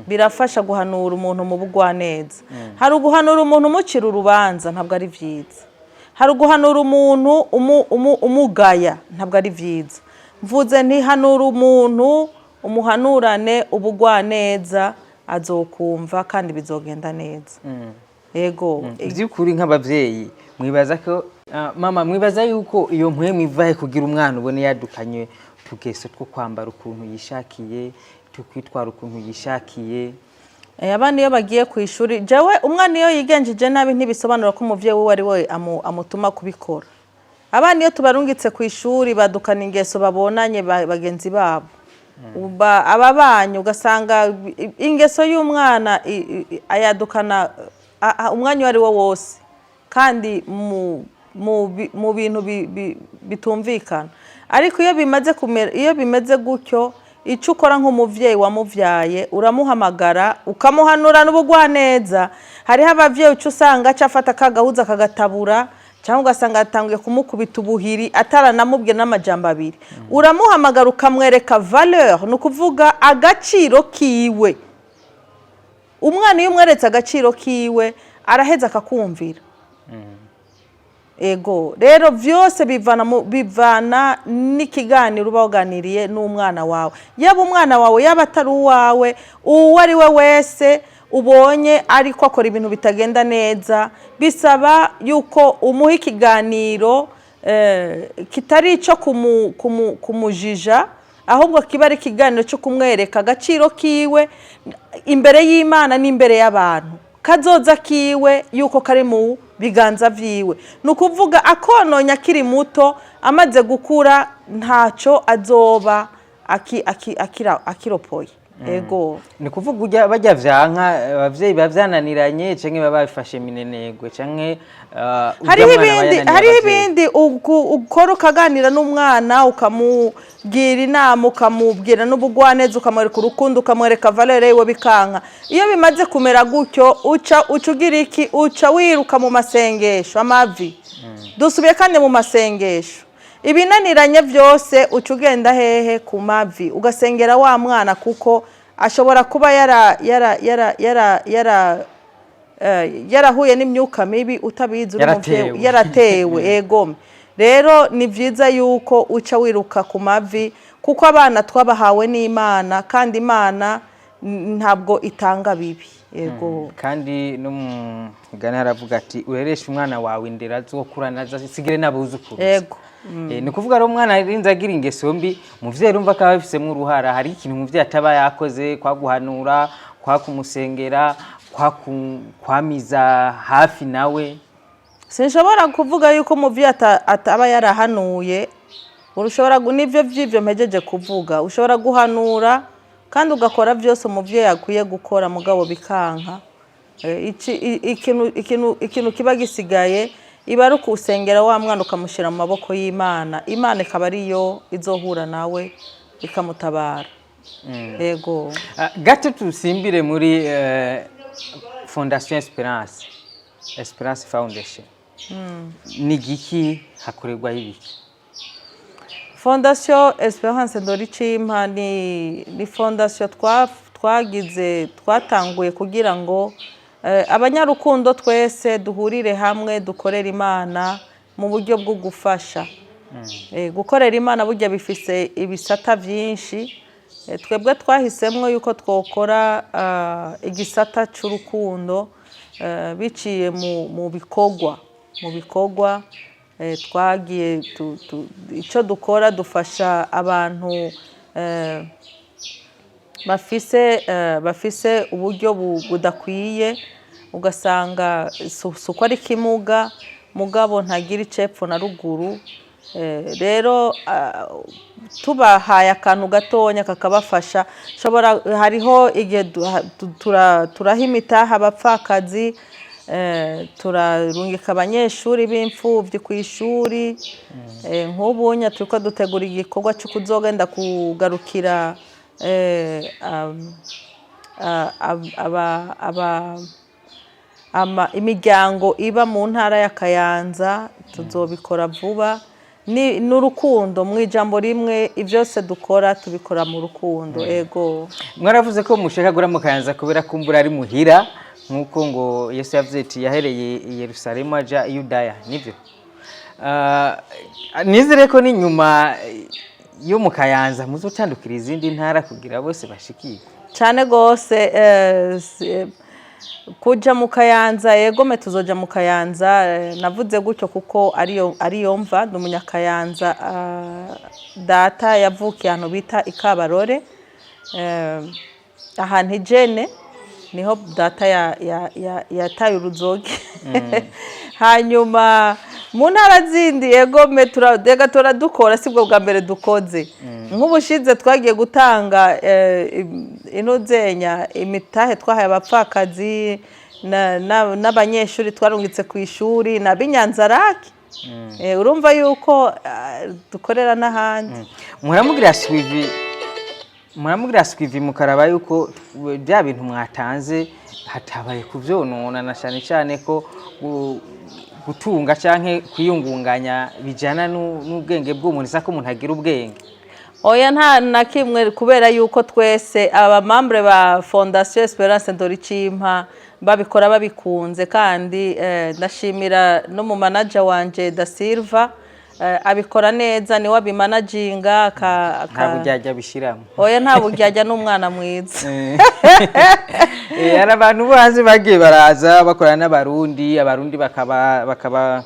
birafasha guhanura umuntu mu bugwaneza. Hari uguhanura umuntu umucira urubanza, ntabwo ari byiza. Hari uguhanura umuntu umugaya, ntabwo ari byiza. Mvuze ntihanura umuntu, umuhanurane ubugwaneza, azokumva kandi bizogenda neza. Yego. By'ukuri nk'ababyeyi mwibaza ko mama, mwibaza yuko iyo mpwemu ivahe kugira umwana ubone yadukanye utugeso two kwambara ukuntu yishakiye, tukwitwara ukuntu yishakiye? Abana iyo bagiye ku ishuri, jewe umwana iyo yigenjeje nabi ntibisobanura ko umuvyeyi wiwe ari we amutuma kubikora. Abana iyo tubarungitse ku ishuri badukana ingeso babonanye bagenzi babo. Ababanyi, ugasanga ingeso y'umwana ayadukana umwanya uwo ari wo wose, kandi mu bintu bitumvikana. Ariko iyo bimaze kumera, iyo bimeze gutyo, icyo ukora nk'umuvyeyi wamuvyaye, uramuhamagara ukamuhanura n'ubugwaneza. Hariho abavyeyi uca usanga aca afata akagahuza akagatabura. Cyangwa ugasanga yatanguye kumukubita ubuhiri ataranamubwiye n'amajambo abiri. Uramuhamagara, ukamwereka valeur, ni ukuvuga agaciro kiwe. Umwana iyo umweretse agaciro kiwe, araheza akakumvira. Ego, rero byose bivana n'ikiganiro uba waganiriye n'umwana wawe, yaba umwana wawe, yaba atari uwawe, uwo ari we wese ubonye ariko akora ibintu bitagenda neza. Bisaba yuko umuha ikiganiro kitari icyo kumujija, ahubwo kiba ari ikiganiro cyo kumwereka agaciro kiwe imbere y'Imana n'imbere y'abantu, kazoza kiwe yuko kari mu biganza vyiwe. Ni ukuvuga akononya akiri muto, amaze gukura ntacyo azoba akiropoye. Ego. Ni kuvuga ujya bajya vyanka abavyeyi biba vyananiranye, canke baba babifashe minenegwe, canke urya Hariho mwana aba ibindi yananiye hariho abavyeyi. Ibindi ukora, ukaganira n'umwana, ukamugira inama, ukamubwira n'ubugwaneza, ukamwereka urukundo, ukamwereka valeur yiwe, bikanka. Iyo bimaze kumera gutyo, uca ugira iki? Uca wiruka mu masengesho, amavi. Dusubiye kandi mu masengesho. Ibinaniranye byose, uca ugenda hehe? Ku mavi, ugasengera wa mwana, kuko ashobora kuba yara yara yara yara yara yarahuye n'imyuka mibi utabizi, uri Yaratewe. umuvyeyi, yaratewe. Egome, rero ni byiza yuko uca wiruka ku mavi, kuko abana twabahawe n'Imana, kandi Imana ntabwo itanga bibi. Ego. Kandi no mu mugani haravuga ati: "Urereshe umwana wawe indera azokura nazo asigire n'abuzukuru." Ego. Ni ukuvuga rero umwana arinze agira ingeso mbi, umuvyeyi urumva ko aba abifisemwo uruhara. Hari ikintu umuvyeyi ataba yakoze, kwa guhanura, kwa kumusengera, kwa kwamiza hafi nawe. Sinshobora kuvuga yuko umuvyeyi ataba yarahanuye. Ushobora nivyo vy'ivyo mpejeje kuvuga, ushobora guhanura kandi ugakora byose umuvyeyi akwiye gukora, mugabo bikanka. Ikintu kiba gisigaye iba ari ukusengera wa mwana, ukamushyira mu maboko y'Imana, Imana ikaba ariyo izohura nawe ikamutabara. Yego. Ah, gato tusimbire muri Fondation Esperance, Esperance Foundation. Ni giki hakorerwaho, ibiki? Fondation Esperance Ndoricimpa ni fondation twagize, twatanguye kugira ngo abanyarukundo twese duhurire hamwe, dukorere Imana mu buryo bwo gufasha. Gukorera Imana burya bifise ibisata byinshi. Twebwe twahisemwo yuko twokora igisata c'urukundo biciye mu bikorwa. Twagiye icyo dukora, dufasha abantu bafise uburyo budakwiye, ugasanga si uko ari kimuga, mugabo ntagira icepfo na ruguru. Rero tubahaye akantu gatonya kakabafasha. Shobora hariho igihe turaha imitahe abapfakazi, turarungika abanyeshuri b'imfuvyi kw'ishuri. Nk'ubunya turiko dutegura igikorwa co kuzogenda kugarukira imiryango iba mu ntara ya Kayanza. Tuzobikora vuba. Ni n'urukundo mu ijambo rimwe, ivyose dukora tubikora mu rukundo. Ego. Mwaravuze ko mushaka gura mu Kayanza kubera ko imvura ari muhira, nk'uko ngo Yesu yavuze ati yahereye i Yerusalemu aja i Yudaya, nibyo? Ah, nizere ko n'inyuma yo mu Kayanza muzotandukira izindi ntara kugira bose bashikirwe. Cyane rwose. Kuja mu Kayanza, yegome, tuzoja mu Kayanza. Navuze gutyo kuko ariyo mva, ndi umunyakayanza. Data yavukiye ahantu bita Ikabarore, ahantu ijene niho data yataye uruzogi. Hanyuma mu ntara zindi, yegome, rega turadukora, sibwo bwa mbere dukoze. Nk'ubushize twagiye gutanga inuzenya, imitahe twahaye abapfakazi n'abanyeshuri twarungitse ku ishuri na b'Inyanzarake. Urumva yuko dukorera n'ahandi. Muramugira suivi, mukaraba yuko bya bintu mwatanze hatabaye kuvyonona, na cyane cyane ko Gutunga canke kwiyungunganya bijana n'ubwenge bw'umuntu, isa ko umuntu agira ubwenge. Oya, nta na kimwe, kubera yuko twese aba membres ba Fondation Esperance Ndoricimpa babikora babikunze. Kandi ndashimira no mu manager wanje Da Silva, abikora neza, niwe abimanaginga Nta buryarya bishyiramo? Oya, nta buryarya, n'umwana mwiza. Hari abantu bo hanze bagiye baraza bakorana n'Abarundi, Abarundi bakaba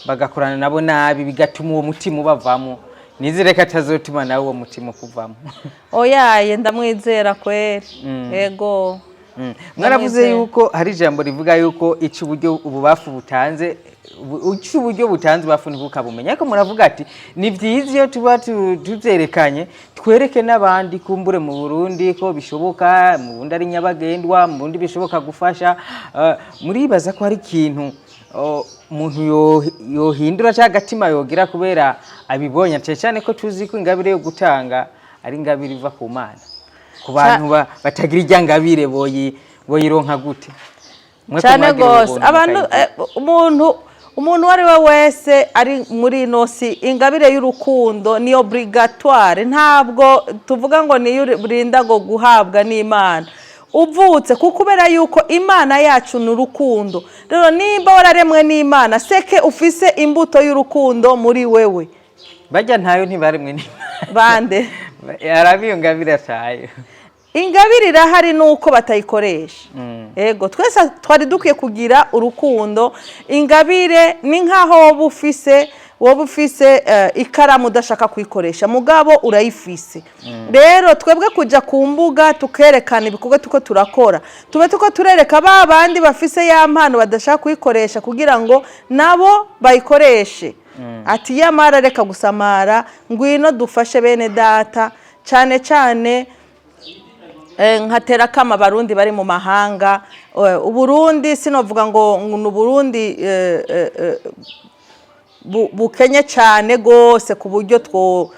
bagakorana nabo nabi, bigatuma uwo mutima ubavamo. Nizere ko atazotuma nawe uwo mutima ukuvamo. Oyaye, ndamwizera kweri, yego. Mwaravuze Ndamwizera. yuko hari ijambo rivuga yuko ico uburyo ububafu butanze, ico uburyo butanze ububafu ntibukabumenya, ariko muravuga ati ni vyiza iyo tuba tuvyerekanye, twereke n'abandi kumbure mu Burundi ko bishoboka, mu Burundi ari nyabagendwa, mu Burundi bishoboka gufasha. Muribaza ko hari ikintu umuntu yohindura canke agatima yogira kubera abibonye, cane cane ko tuzi ko ingabire yo gutanga ari ingabire iva ku Mana? Ku bantu batagira irya ngabire, boyironka gute? Mwe ko Cyane mwagira rwose ubuntu abantu mukayigira. Umuntu uwo ari we wese ari muri ino si, ingabire y'urukundo ni obligatoire. Ntabwo tuvuga ngo niyo urinda ngo guhabwa n'Imana uvutse, kuko kubera yuko Imana yacu ni urukundo. Rero nimba wararemwe n'Imana, seke ufise imbuto y'urukundo muri wewe. Bajya ntayo, ntibaremwe n'Imana. Bande? Arabi iyo ngabire atayo. Ingabire irahari, nuko batayikoresha. Ego, twese twari dukwiye kugira urukundo. Ingabire ni nkaho woba ufise ikaramu udashaka kuyikoresha, mugabo urayifise. Rero twebwe kujya ku mbuga tukerekana ibikorwa tuko turakora, tuba tuko turereka ba bandi bafise ya mpano badashaka kuyikoresha, kugira ngo nabo bayikoreshe, ati yamara reka gusamara, ngwino dufashe bene data. Cyane cyane nkatera kama Abarundi bari mu mahanga. Uburundi sinovuga ngo ni Uburundi bukenye cyane gose ku buryo two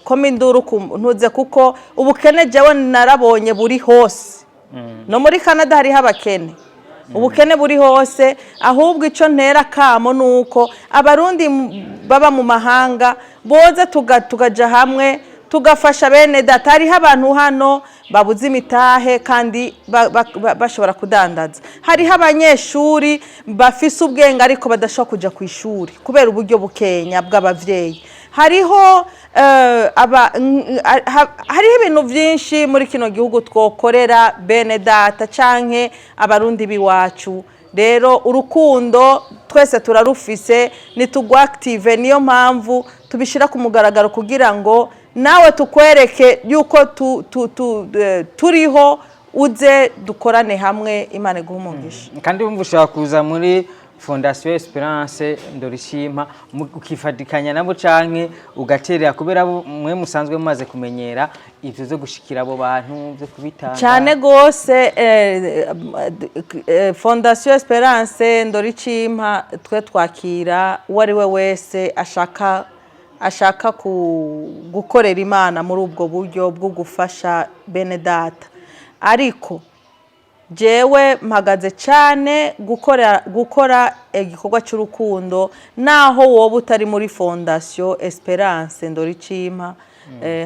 koma induru ku ntuze, kuko ubukene jewe narabonye buri hose, no muri Canada hariho abakene, ubukene buri hose. Ahubwo icyo ntera kamo ni uko Abarundi baba mu mahanga boza tukaja hamwe, tugafasha bene data. Hariho abantu hano babuze imitahe kandi bashobora kudandaza. Hariho abanyeshuri bafise ubwenge ariko badashobora kuja ku ishuri kubera uburyo bukenya bw'abavyeyi. Hariho hariho ibintu byinshi muri kino gihugu twokorera bene data canke Abarundi b'iwacu. Rero urukundo twese turarufise, nitugwakitive. Niyo mpamvu tubishyira ku mugaragaro, kugira ngo nawe tukwereke yuko turiho, uze dukorane hamwe. Imana iguhe umugisha. Kandi wumva ushobora kuza muri Fondation Esperance Ndorishima, ukifatikanya nabo canke ugaterera, kubera mwe musanzwe mumaze kumenyera ivyo vyo gushikira abo bantu, vyo kubitanga. Cyane rwose, Fondation Esperance Ndoricimpa twe twakira uwo ari we wese ashaka gukorera Imana muri ubwo buryo bwo gufasha bene data. Ariko jewe mpagaze cyane gukora igikorwa cy'urukundo, naho wowe utari muri Fondation Esperance Ndoricimpa.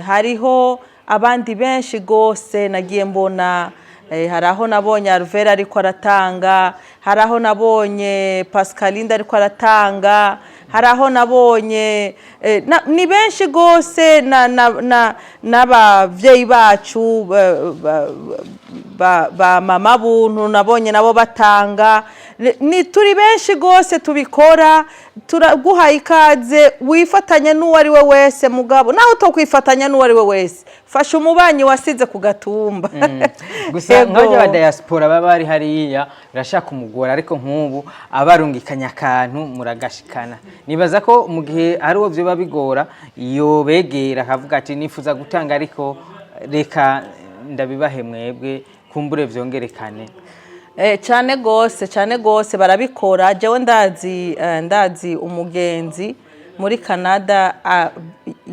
Hariho abandi benshi rwose nagiye mbona. Hari aho nabonye Alvera ariko aratanga, hari aho nabonye Pascaline ariko aratanga, hari aho nabonye ni benshi rwose, n'abavyeyi bacu ba mama buntu nabonye nabo batanga. Ni turi benshi rwose tubikora. Turaguhaye ikaze wifatanye n'uwo ari we wese. Mugabo nawe utokwifatanya n'uwo ari we wese, fasha umubanyi wasize ku gatumba. Gusa Ego. nk'abajya ba diaspora baba bari hariya birashaka kumugora, ariko nk'ubu abarungikanya akantu muragashikana. Nibaza ko mu gihe ari uwo vyoba bigora, yobegera akavuga ati nifuza gutanga, ariko reka ndabibahe mwebwe, kumbure vyongerekane. Cyane gose, cyane gose, barabikora. Jewe ndazi umugenzi muri Canada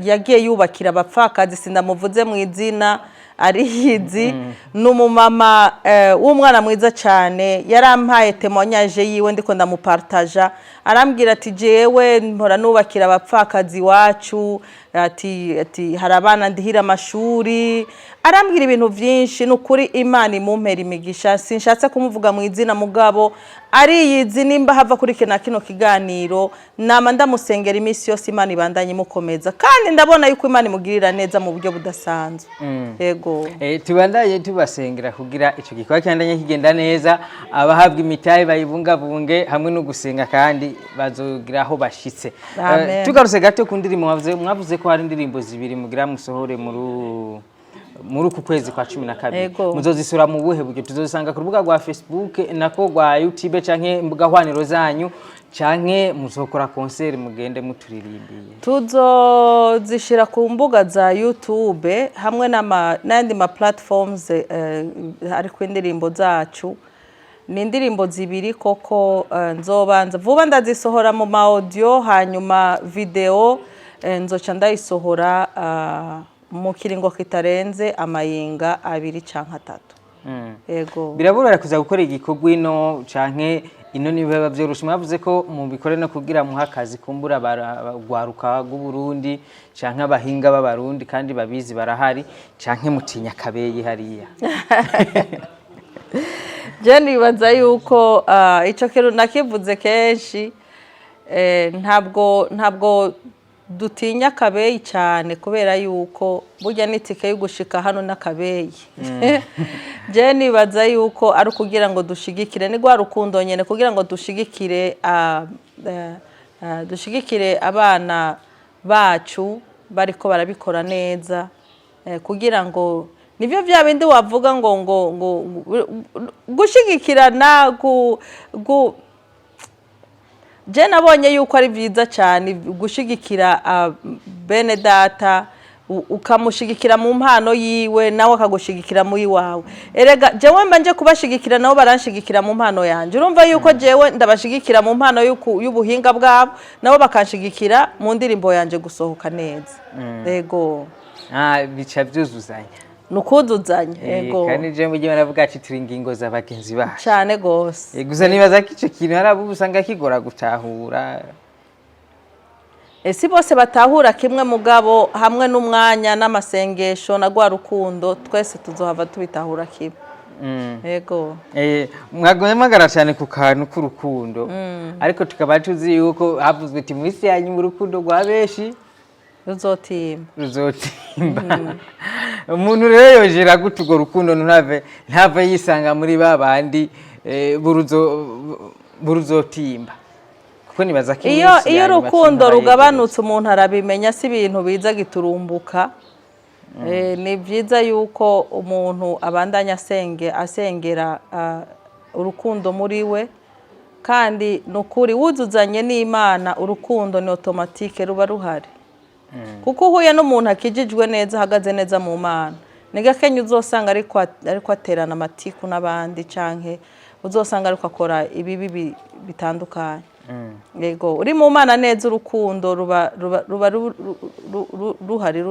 yagiye yubakira abapfakazi, sindamuvuze mu izina. Ariyizi, ni umumama w'umwana mwiza cyane. Yarampaye témoignage yiwe, ndiko ndamupartaja, arambwira ati: "Jewe mpora nubakira abapfakazi iwacu," ati "hari abana ndihira amashuri." Arambwira ibintu byinshi. Ni ukuri, Imana imumpera imigisha. Sinshatse kumuvuga mu izina, mugabo ariyizi. Nimba hava kuri kino kiganiro, nama ndamusengera iminsi yose, Imana ibandanye imukomeza, kandi ndabona yuko Imana imugirira neza mu buryo budasanzwe. Yego. Tubandanye tubasengera kugira ico gikorwa kibandanye kigenda neza, abahabwa imitahe bayibungabunge hamwe no gusenga, kandi bazogira aho bashitse. Amen. Tugarutse gato ku ndirimbo, mwavuze ko hari indirimbo zibiri mugira musohore muri uku kwezi kwa 12. Muzozisura mu buhe buryo? Tuzozisanga ku rubuga rwa Facebook, nako rwa YouTube, canke imbuga hwaniro zanyu, canke muzokora concert mugende muturirimbiye? Tuzozishyira ku mbuga za YouTube hamwe n'ayandi ma platforms ariko indirimbo zacu ni indirimbo zibiri koko. Nzobanza vuba ndazisohora mu ma audio, hanyuma video nzoca ndayisohora mu kiringo kitarenze amayinga 2 canke 3. Yego. Biraborohera kuza gukora igikorwa ino, canke ino nibiba vyoroshe? Mwavuze ko mubikore no kugira muha akazi kumbura urwaruka rw'Uburundi canke abahinga b'Abarundi, kandi babizi barahari, canke mutinya akabeyi hariya? Je nibaza yuko ico kintu nakivuze kenshi, ntabwo dutinya akabeyi cyane, kubera yuko burya n'itike yo gushika hano n'akabeyi. Je nibaza yuko ari ukugira ngo dushigikire, ni rwa rukundo nyene, kugira ngo dushigikire dushigikire abana bacu bariko barabikora neza, kugira ngo nivyo vya bindi wavuga ngo gushigikirana gu je nabonye yuko ari byiza cyane gushigikira bene data, ukamushigikira mu mpano yiwe, nawe akagushigikira mu iwawe. Erega jewe mba nje kubashigikira, nabo baranshigikira mu mpano yanjye. Urumva yuko jewe ndabashigikira mu mpano y'ubuhinga bwabo, nabo bakanshigikira mu ndirimbo yanjye gusohoka neza. Yego. Ah, bica byuzuzanya. Ni ukuzuzanya, yego. Kandi je mujye baravuga ati turi ingingo za bagenzi bacu. Cyane gose. Gusa nibaza ko ico kintu hari abo usanga kigora gutahura. Si bose batahura kimwe, mugabo hamwe n'umwanya n'amasengesho na rwa rukundo, twese tuzohava tubitahura kimwe. Yego. Mwagumye mwagara cyane ku kantu k'urukundo, ariko tukaba tuzi yuko havuzwe ati mu isi yanyu urukundo rwa benshi ruzotimba. Ruzotimba. Umuntu rero yojera gute urwo rukundo, ntave yisanga muri ba bandi buruzotimba? Kuko nibaza ko Iyo iminsi iyo ya nyuma urukundo turi rugabanutse, umuntu arabimenya. Si ibintu biza giturumbuka. Ni byiza yuko umuntu abandanya asengera urukundo muri we, kandi ni ukuri, wuzuzanye n'Imana, urukundo ni automatique ruba ruhari, kuko uhuye n'umuntu akijijwe neza, ahagaze neza mu Mana, ni gakenya uzosanga ariko aterana amatiku n'abandi, canke uzosanga ariko akora ibibi bitandukanye. Yego, uri mu Mana neza, urukundo ruba ruhari,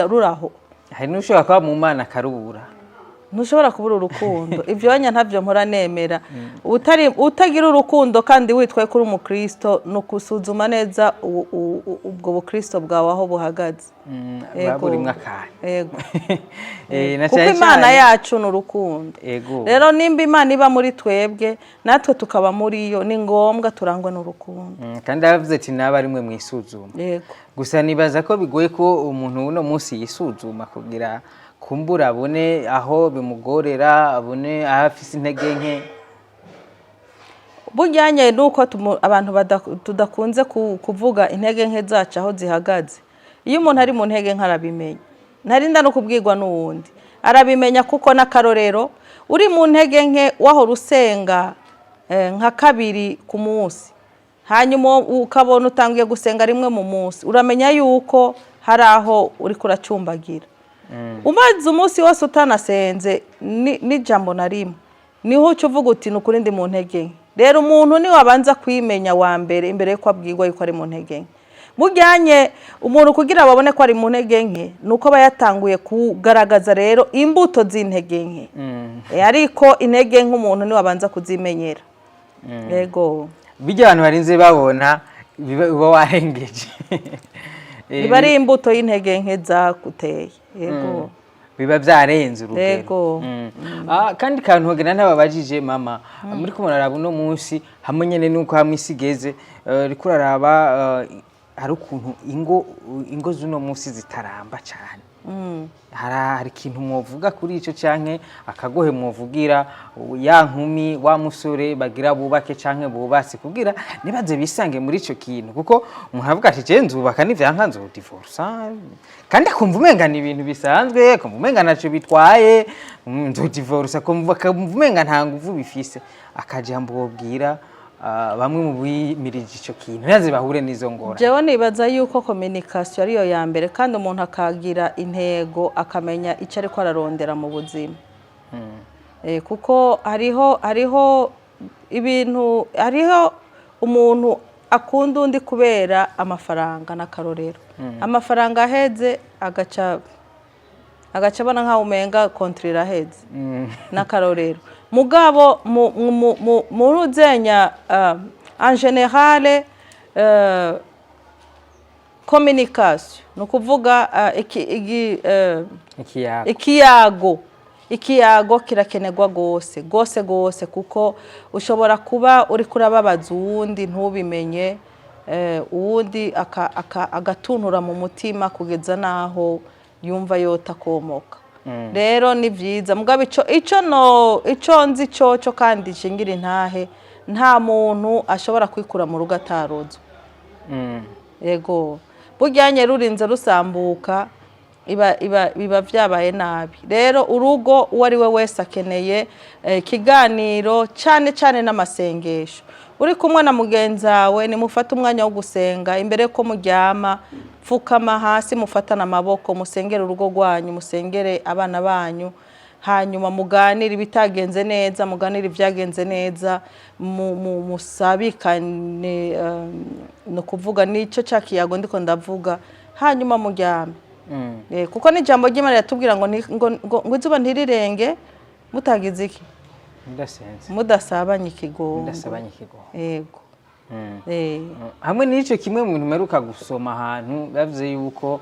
ruraho. Hari n'ushobora kuba mu Mana akarubura. Ntushobora kubura urukundo, ibyo wanya ntabyo mpora nemera. Utagira urukundo kandi witwaye kuri umukristo, ni ukusuzuma neza ubwo bukristo bwawe aho buhagaze. Buba burimwo akantu. Yego. Na Kuko cane Imana cane yacu ni urukundo. Rero nimba Imana iba muri twebwe, natwe tukaba muri yo, ni ngombwa turangwe n'urukundo. Kandi aravuze ati naba rimwe mwisuzuma. Gusa nibaza ko bigoye ko umuntu uno munsi yisuzuma kugira kumbura abone aho bimugorera, abone aho afise intege nke. Bujyanye n'uko abantu tudakunze kuvuga intege nke zacu aho zihagaze. Iyo umuntu ari mu ntege nke arabimenya, ntarinda no kubwirwa n'uwundi, arabimenya, kuko n'akarorero, uri mu ntege nke wahora usenga nka kabiri ku munsi, hanyuma ukabona utangiye gusenga rimwe mu munsi, uramenya yuko hari aho uri kuracumbagira. Umaze umunsi wose utanasenze n'ijambo na rimwe, niho uca uvuga uti: "Ni ukuri ndi mu ntege nke." Rero umuntu niwe abanza kwimenya wa mbere imbere yuko abwirwa yuko ari mu ntege nke. Mujyanye umuntu kugira babone ko ari mu ntege nke, ni uko aba yatanguye kugaragaza rero imbuto z'intege nke. Ariko intege nke umuntu niwe abanza kuzimenyera. Yego. Bijya abantu barinze babona uba warengeje. Biba ari imbuto y'intege nke zaguteye, yego. Biba byarenze urugero. Yego. Kandi kantu hogena ntababajije, mama, muri ko muraraba uno munsi hamwe nyene nuko hamwe isi igeze, uriko uraraba, hari ukuntu ingo z'uno munsi zitaramba cane. Hari ikintu mwovuga kuri ico, canke akagohe mwovugira ya nkumi, wa musore bagira bubake canke bubatse, kugira nibaze bisange muri ico kintu? Kuko umuntu avuga ati: "Je nzubaka, nivyanka nzodivorsa", kandi akumva umenga ni ibintu bisanzwe, akumva umenga ntaco bitwaye, nzodivorsa, akumva umenga nta nguvu bifise. Akajambo wobwira bamwe mu bimirije ico kintu ntibaze bahure n'izo ngorane? Jewe nibaza yuko communication ariyo ya mbere, kandi umuntu akagira intego, akamenya icyo ariko ararondera mu buzima. Kuko hariho ibintu, hariho umuntu akunda undi kubera amafaranga n'akarorero, amafaranga aheze agaca abona nkaho umenga contrat iraheze n'akarorero. Mugabo mu ruzenya, en général, communication ni ukuvuga Ikiyago. Ikiyago kirakenerwa gose gose gose, kuko ushobora kuba uriko urababaza uwundi ntubimenye, uwundi agatuntura mu mutima kugeza n'aho yumva yota komoka. Rero ni byiza. Mugabo ico no ico nzi coco kandi nshingira intahe, nta muntu ashobora kwikura mu rugo atarozwe. Yego, buryanye rurinze rusambuka, iba biba byabaye nabi. Rero urugo, uwo ari we wese akeneye ikiganiro, cyane cyane n'amasengesho. Uri kumwe na mugenzi wawe, nimufate umwanya wo gusenga imbere ko muryama. Pfukama hasi, mufatane amaboko, musengere urugo rwanyu, musengere abana banyu, hanyuma muganire ibitagenze neza, muganire ibyagenze neza, musabikane, ni ukuvuga nicyo cya kiyago ndiko ndavuga, hanyuma muryame. Kuko n'ijambo ry'Imana riratubwira ngo ngo izuba ntirirenge mutagize iki? Mudasenze. Mudasabanye ikigongo. Mudasabanye ikigongo. Yego. Hamwe n'icyo, kimwe mu bintu mperuka gusoma ahantu, bavuze yuko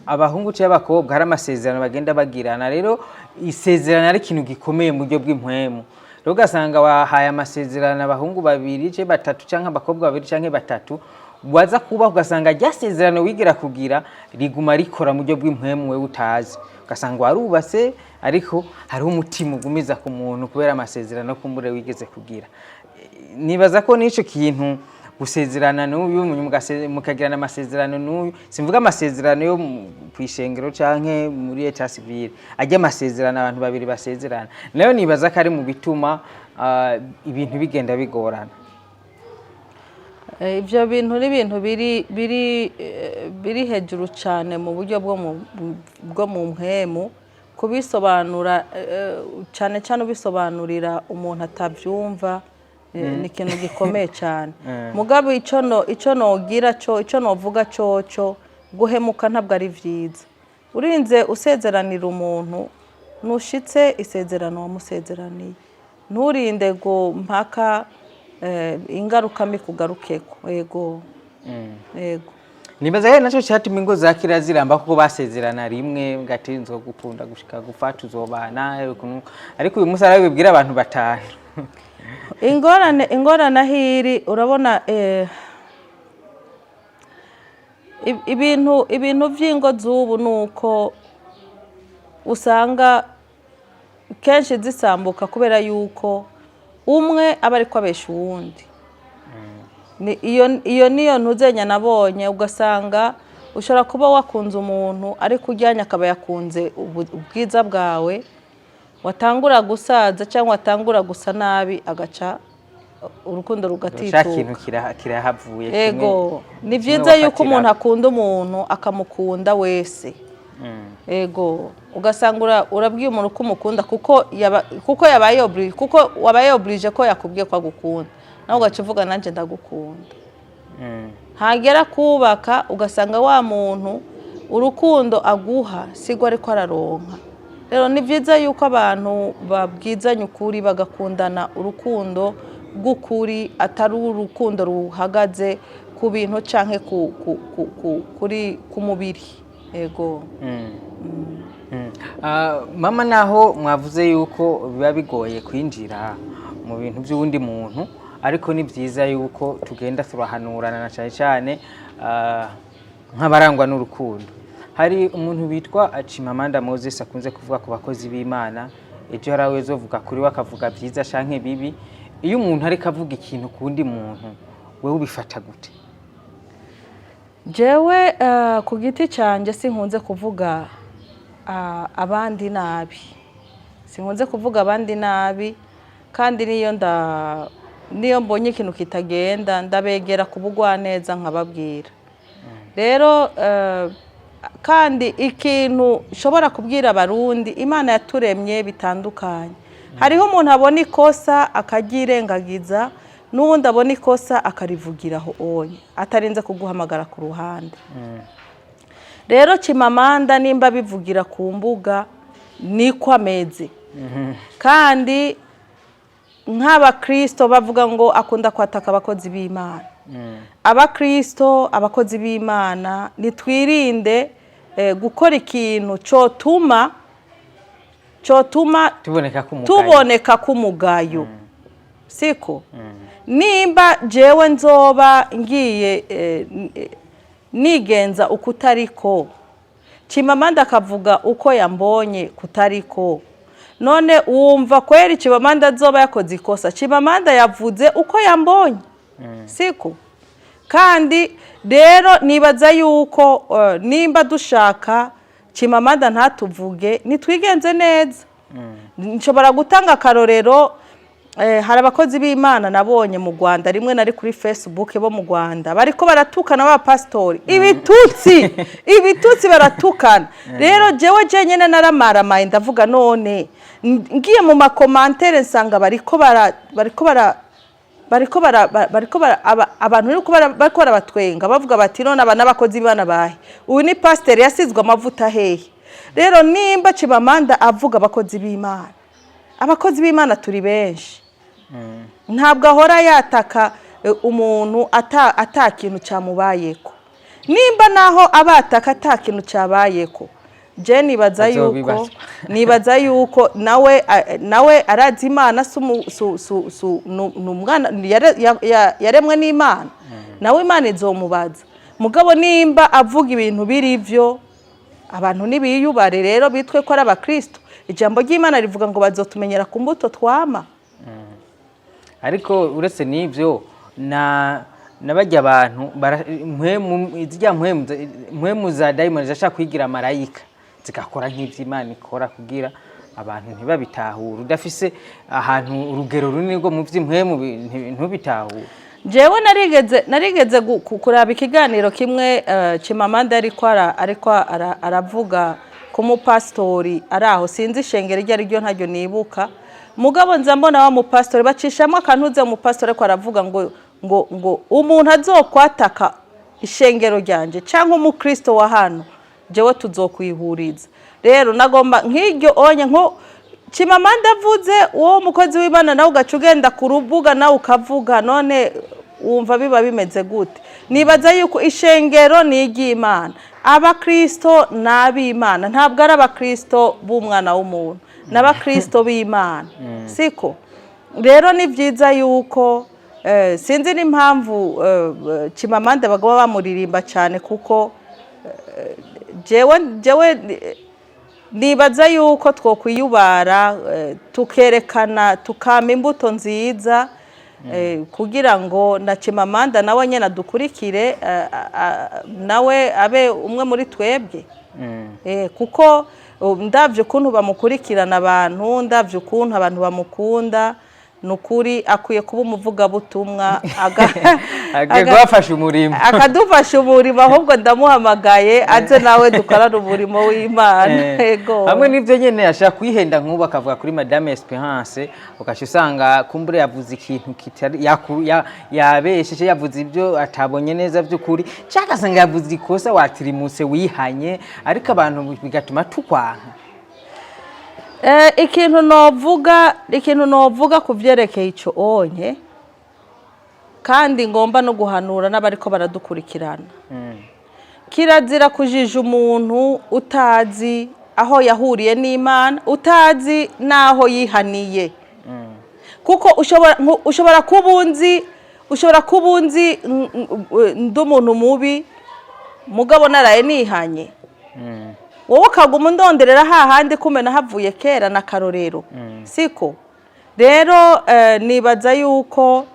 abahungu cyangwa abakobwa hari amasezerano bagenda bagirana. Rero isezerano ari ikintu gikomeye mu buryo bw'impwemu. Rero ugasanga wahaye amasezerano abahungu babiri cyangwa batatu, cyangwa abakobwa babiri cyangwa batatu, waza kubaho ugasanga rya sezerano wigira kugira riguma rikora mu buryo bw'impwemu wewe utazi, ugasanga warubatse ariko hariho umutima ugumiza ku muntu kubera amasezerano kumbure wigeze kugira. Nibaza ko n'icyo kintu gusezerana n'uyu, mukagirana amasezerano n'uyu, simvuga amasezerano yo kw'ishengero canke muri état civil, ajya amasezerano abantu babiri basezerana, nayo nibaza ko ari mu bituma ibintu bigenda bigorana. Ibyo bintu ni ibintu biri hejuru cyane mu buryo bwo mu mpwemu. Kubisobanura, cyane cyane ubisobanurira umuntu atabyumva, ni ikintu gikomeye cyane. Mugabo icyo no icyo nogira cyo, icyo novuga cyoco, guhemuka ntabwo ari byiza. Urinze usezeranira umuntu, nushitse isezerano wamusezeraniye, nturinde ngo mpaka ingaruka mbi kugarukeko. Yego. Nibaza rero naco cyatuma ingo za kera ziramba, kuko basezerana rimwe ngati nzogukunda gushika gupfa, tuzobana ariko uyu munsi arabibwira abantu batanu. Ingorane aho iri, urabona, ibintu by'ingo z'ubu ni uko usanga kenshi zisambuka kubera yuko umwe aba ariko abesha uwundi. Iyo niyo ntuzenya nabonye. Ugasanga ushobora kuba wakunze umuntu, ariko ujyanye akaba yakunze ubwiza bwawe, watangura gusaza cyangwa watangura gusa nabi, agaca urukundo ca rugatituka. Kintu kirahavuye kimwe. Ego, ni Kimwe byiza yuko umuntu wafatira. akunda umuntu, akamukunda wese. Ego, ugasanga urabwiye umuntu ko umukunda kuko yabaye obligé, kuko wabaye obligé ko yakubwiye ko agukunda, nawe ugaca uvuga: "Nanjye ndagukunda." Hagera kubaka, ugasanga wa muntu urukundo aguha siko ariko araronka. Rero ni byiza yuko abantu babwizanya ukuri, bagakundana urukundo rw'ukuri, atari urukundo ruhagaze ku bintu canke ku mubiri. Ego. Mama, naho mwavuze yuko biba bigoye kwinjira mu bintu by'uwundi muntu, ariko ni byiza yuko tugenda turahanurana, na cyane cyane nk'abarangwa n'urukundo. Hari umuntu witwa Chimamanda Moses akunze kuvuga ku bakozi b'Imana. Ejo hari aho uzovuga kuri we akavuga byiza canke bibi. Iyo umuntu ariko avuga ikintu ku wundi muntu, wewe ubifata gute? Jewe ku giti cyanjye sinkunze kuvuga abandi nabi, sinkunze kuvuga abandi nabi. Kandi niyo mbonye ikintu kitagenda, ndabegera ku bugwaneza nkababwira. Rero kandi ikintu nshobora kubwira Abarundi, Imana yaturemye bitandukanye. Hariho umuntu abona ikosa akaryirengagiza, n'uwundi abona ikosa akarivugiraho onye atarinze kuguhamagara ku ruhande. Rero Chimamanda nimba bivugira ku mbuga, niko ameze. Kandi nk'Abakristo bavuga ngo akunda kwataka abakozi b'Imana. Abakristo, abakozi b'Imana, nitwirinde gukora ikintu cotuma tuboneka ko umugayo. Tuboneka k'umugayo. Siko nimba jewe nzoba ngiye nigenza ukutariko, Chimamanda akavuga uko yambonye kutariko, none wumva kweri Chimamanda azoba yakoze ikosa? Chimamanda yavuze uko yambonye, siko? Kandi rero nibaza yuko nimba dushaka Chimamanda ntatuvuge, nitwigenze neza. Nshobora gutanga akarorero. Hari abakozi b'Imana nabonye mu Rwanda rimwe, nari kuri Facebook, bo mu Rwanda bariko baratukana, b'abapasitori, ibitutsi, ibitutsi baratukana. Rero jewe jenyine naramaramaye, ndavuga none ngiye mu ma commentaires nsanga bariko bara bariko bara ba- bariko bara abantu bariko barabatwenga, bavuga bati: "None aba n'abakozi b'Imana bahe? Uyu ni pasiteri yasizwe amavuta hehe?" Rero nimba Chimamanda avuga abakozi b'Imana, abakozi b'Imana turi benshi. Ntabwo ahora yataka umuntu ata kintu cyamubayeko. Nimba naho abataka ata kintu cyabayeko, je nibaza yuko Azobibazwa. nibaza yuko nawe arazi Imana. Su ni umwana yaremwe n'Imana, nawe Imana izomubaza. Mugabo nimba avuga ibintu biri byo, abantu nibiyubare rero, bitwe ko ari Abakristo. Ijambo ry'Imana rivuga ngo bazotumenyera ku mbuto twama. Ariko uretse n'ibyo, na nabajya abantu mpwemu, zirya mpwemu za dayimoni zirashaka kwigira marayika, zigakora nk'ibyo Imana ikora kugira abantu ntibabitahure. Udafise ahantu urugero runini rwo mu by'impwemu, ntubitahure. Jewe narigeze kuraba ikiganiro kimwe Chimamanda ariko aravuga ku mupasitori ari aho, sinzi ishengero iryo ari ryo, ntaryo nibuka. Mugabo nza mbona wa mupasitori bacishamo akantuze, umupasitori ariko aravuga ngo umuntu azokwataka ishengero ryanje cyangwa umukristo wa hano, jewe tuzokwihuriza. Rero nagomba nk'iryo onye nko Chimamanda avuze, uwo mukozi w'Imana nawe ugaca ugenda ku rubuga nawe ukavuga, none wumva biba bimeze gute? Nibaza yuko ishengero ni iry'Imana, Abakristo ni ab'Imana, ntabwo ari Abakristo b'umwana w'umuntu, ni Abakristo b'Imana, siko? Rero ni byiza yuko sinzi n'impamvu Chimamanda bagaba bamuririmba cyane, kuko jewe nibaza yuko twokwiyubara, tukerekana, tukama imbuto nziza, kugira ngo na Chimamanda nawe nyine adukurikire, nawe abe umwe muri twebwe. Kuko ndavye ukuntu bamukurikirana abantu, ndavye ukuntu abantu bamukunda. Ni ukuri akwiye kuba umuvugabutumwa. Agiye kubafasha umurimo. Akadufasha umurimo. Ahubwo ndamuhamagaye aze nawe dukorane umurimo w'Imana. Yego. Hamwe n'ibyo nyene ashaka kwihenda, nk'ubu akavuga kuri Madame Esperance, ugaca usanga kumbure yavuze ikintu kitari yabesheje, yavuze ibyo atabonye neza by'ukuri, cyangwa agasanga yavuze ikosa watirimutse wihanye, ariko abantu bigatuma tukwanka. Ikintu novuga ku vyerekeye ico onye, kandi ngomba no guhanura n'abariko baradukurikirana, kirazira kujija umuntu utazi aho yahuriye n'Imana, utazi n'aho yihaniye, kuko ushobora kuba unzi ndi umuntu mubi, mugabo naraye nihanye, wowe ukaguma undonderera hahandi kumena havuye kera na karorero. Siko rero, nibaza yuko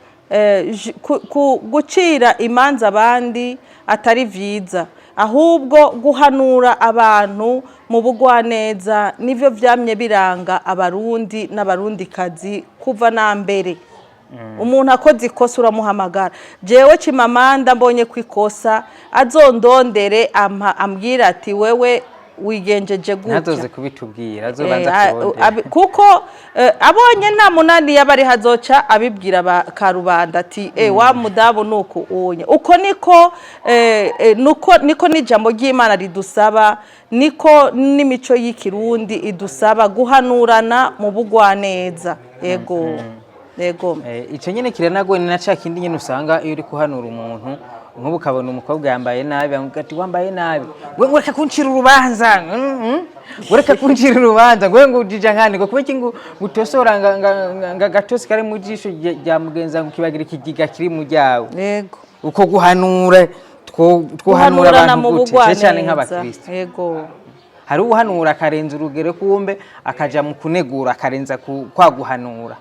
gucira imanza abandi atari vyiza, ahubwo guhanura abantu mu bugwaneza nivyo vyamye biranga Abarundi n'Abarundikazi kuva na mbere. Umuntu akoze ikosa uramuhamagara. Jewe Chimamanda mbonye ko ikosa, azondondere ambwira ati: "Wewe wigenjeje gutya." Ntazoze kubitubwira, azobanza kurondera. Kuko abonye nta munani yaba ari hazoca abibwira karubanda ati: "Wa mudabu nuku unye uko niko." Nuko niko n'ijambo ry'Imana ridusaba, niko n'imico y'Ikirundi idusaba guhanurana mu bugwaneza. Yego. Ico nyene kiranagoye. Ni na ca kindi nyene usanga iyo uri kuhanura umuntu, nk'ubu ukabona umukobwa yambaye nabi, avuga ati: "Wambaye nabi we," ngo: "Reka kuncira urubanza, ngo reka kuncira urubanza," ngo we ngo ujija nkani, ngo kubera iki ngo utosora nga gatosi kari mu jisho rya mugenzi wawe, ngo ukibagira ikigiga kiri mu ryawe. Uko guhanura twohanura guhanurana abantu mu gute, cyane cyane bugwaneza. nk'abakristo? Hari uhanura akarenza urugero, kumbe akaja mu kunegura, akarenza kwa guhanura.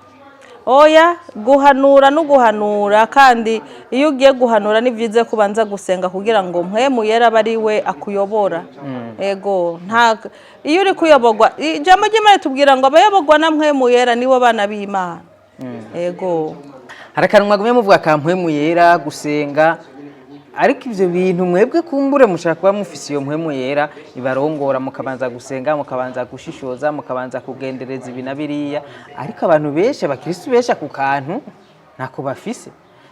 Oya, guhanura no guhanura, kandi iyo ugiye guhanura ni byiza ko ubanza gusenga kugira ngo Mpwemu Yera abe ari we akuyobora. Ego, nta iyo uri kuyoborwa, ijambo ry'Imana tubwira ngo abayoborwa na Mpwemu Yera nibo bana b'Imana. Ego. Hari akantu mwagumye muvuga ka Mpwemu Yera, gusenga, ariko ivyo bintu mwebwe kumbure mushaka kuba mufise iyo Mpwemu Yera ibarongora, mukabanza gusenga, mukabanza gushishoza, mukabanza kugendereza ibi na biriya, ariko abantu benshi, abakristu benshi, ako kantu ntako bafise.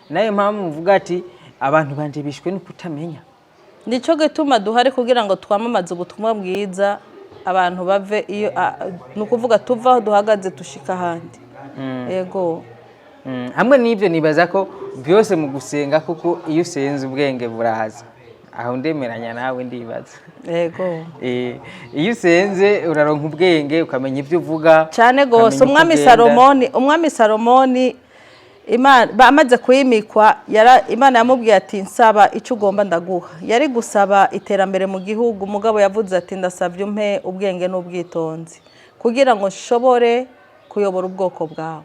Nayo mpamvu muvuga ati: "Abantu banje bishwe no kutamenya." Nicyo gituma duhari, kugira ngo twamamaze ubutumwa bwiza, abantu bave iyo ni ukuvuga tuva aho duhagaze dushika ahandi. Yego. Hamwe n'ibyo nibaza ko byose mu gusenga, kuko iyo usenze ubwenge buraza. Aho ndemeranya nawe, ndibaza. Yego. Iyo usenze uraronka ubwenge, ukamenya ibyo uvuga, Cyane gose. ukamenya uko Umwami ugenda. Salomoni, umwami Salomoni, Imana amaze kuyimikwa, Imana yamubwiye ati: "Nsaba icyo ugomba ndaguha." Yari gusaba iterambere mu gihugu, umugabo yavuze ati: "Ndasabye umpe ubwenge n'ubwitonzi kugira ngo nshobore kuyobora ubwoko bwawe."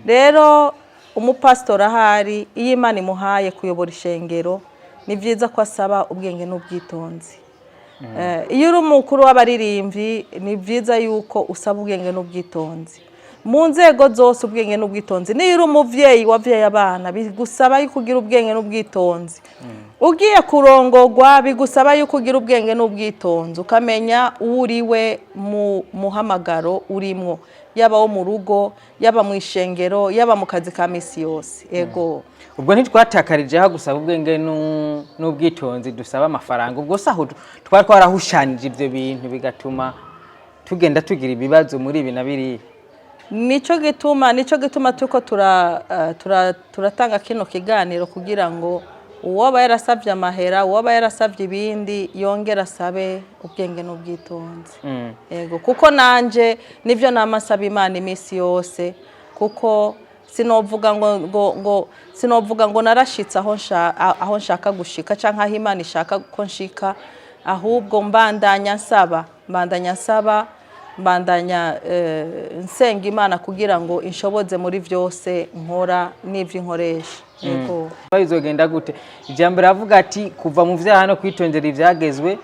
Rero umupasitori ahari, iyo Imana imuhaye kuyobora ishengero, ni byiza ko asaba ubwenge n'ubwitonzi. Iyo uri umukuru w'abaririmbyi, ni byiza yuko usaba ubwenge n'ubwitonzi. Mu nzego zose, ubwenge n'ubwitonzi. Niyo uri umuvyeyi wavyaye abana, bigusaba yuko ugira ubwenge n'ubwitonzi. Ugiye kurongogwa, bigusaba yuko ugira ubwenge n'ubwitonzi, ukamenya uwo uriwe mu muhamagaro urimwo, yaba wo mu rugo, yaba mu ishengero, yaba mu kazi ka misi yose. Ego. Ubwo ntitwatakarije aho gusaba ubwenge n'ubwitonzi dusaba amafaranga? Ubwo se aho twari twarahushanije ibyo bintu, bigatuma tugenda tugira ibibazo muri ibi na biriya. Nico gituma turiko turatanga kino kiganiro, kugira ngo uwoba yarasabye amahera, uwoba yarasabye ibindi, yongere asabe ubwenge n'ubwitonzi. Yego, kuko nanje nivyo nama nsaba Imana iminsi yose, kuko sinovuga ngo narashitse aho nshaka gushika canke aho Imana ishaka ko nshika, ahubwo mbandanya nsaba, mbandanya nsaba, mbandanya nsenga Imana kugira ngo inshoboze muri vyose nkora n'ivyo inkoresha. Yego. Bizogenda gute? Ijambo riravuga ati: "Kuva mu vyaha no kwitondera ivyagezwe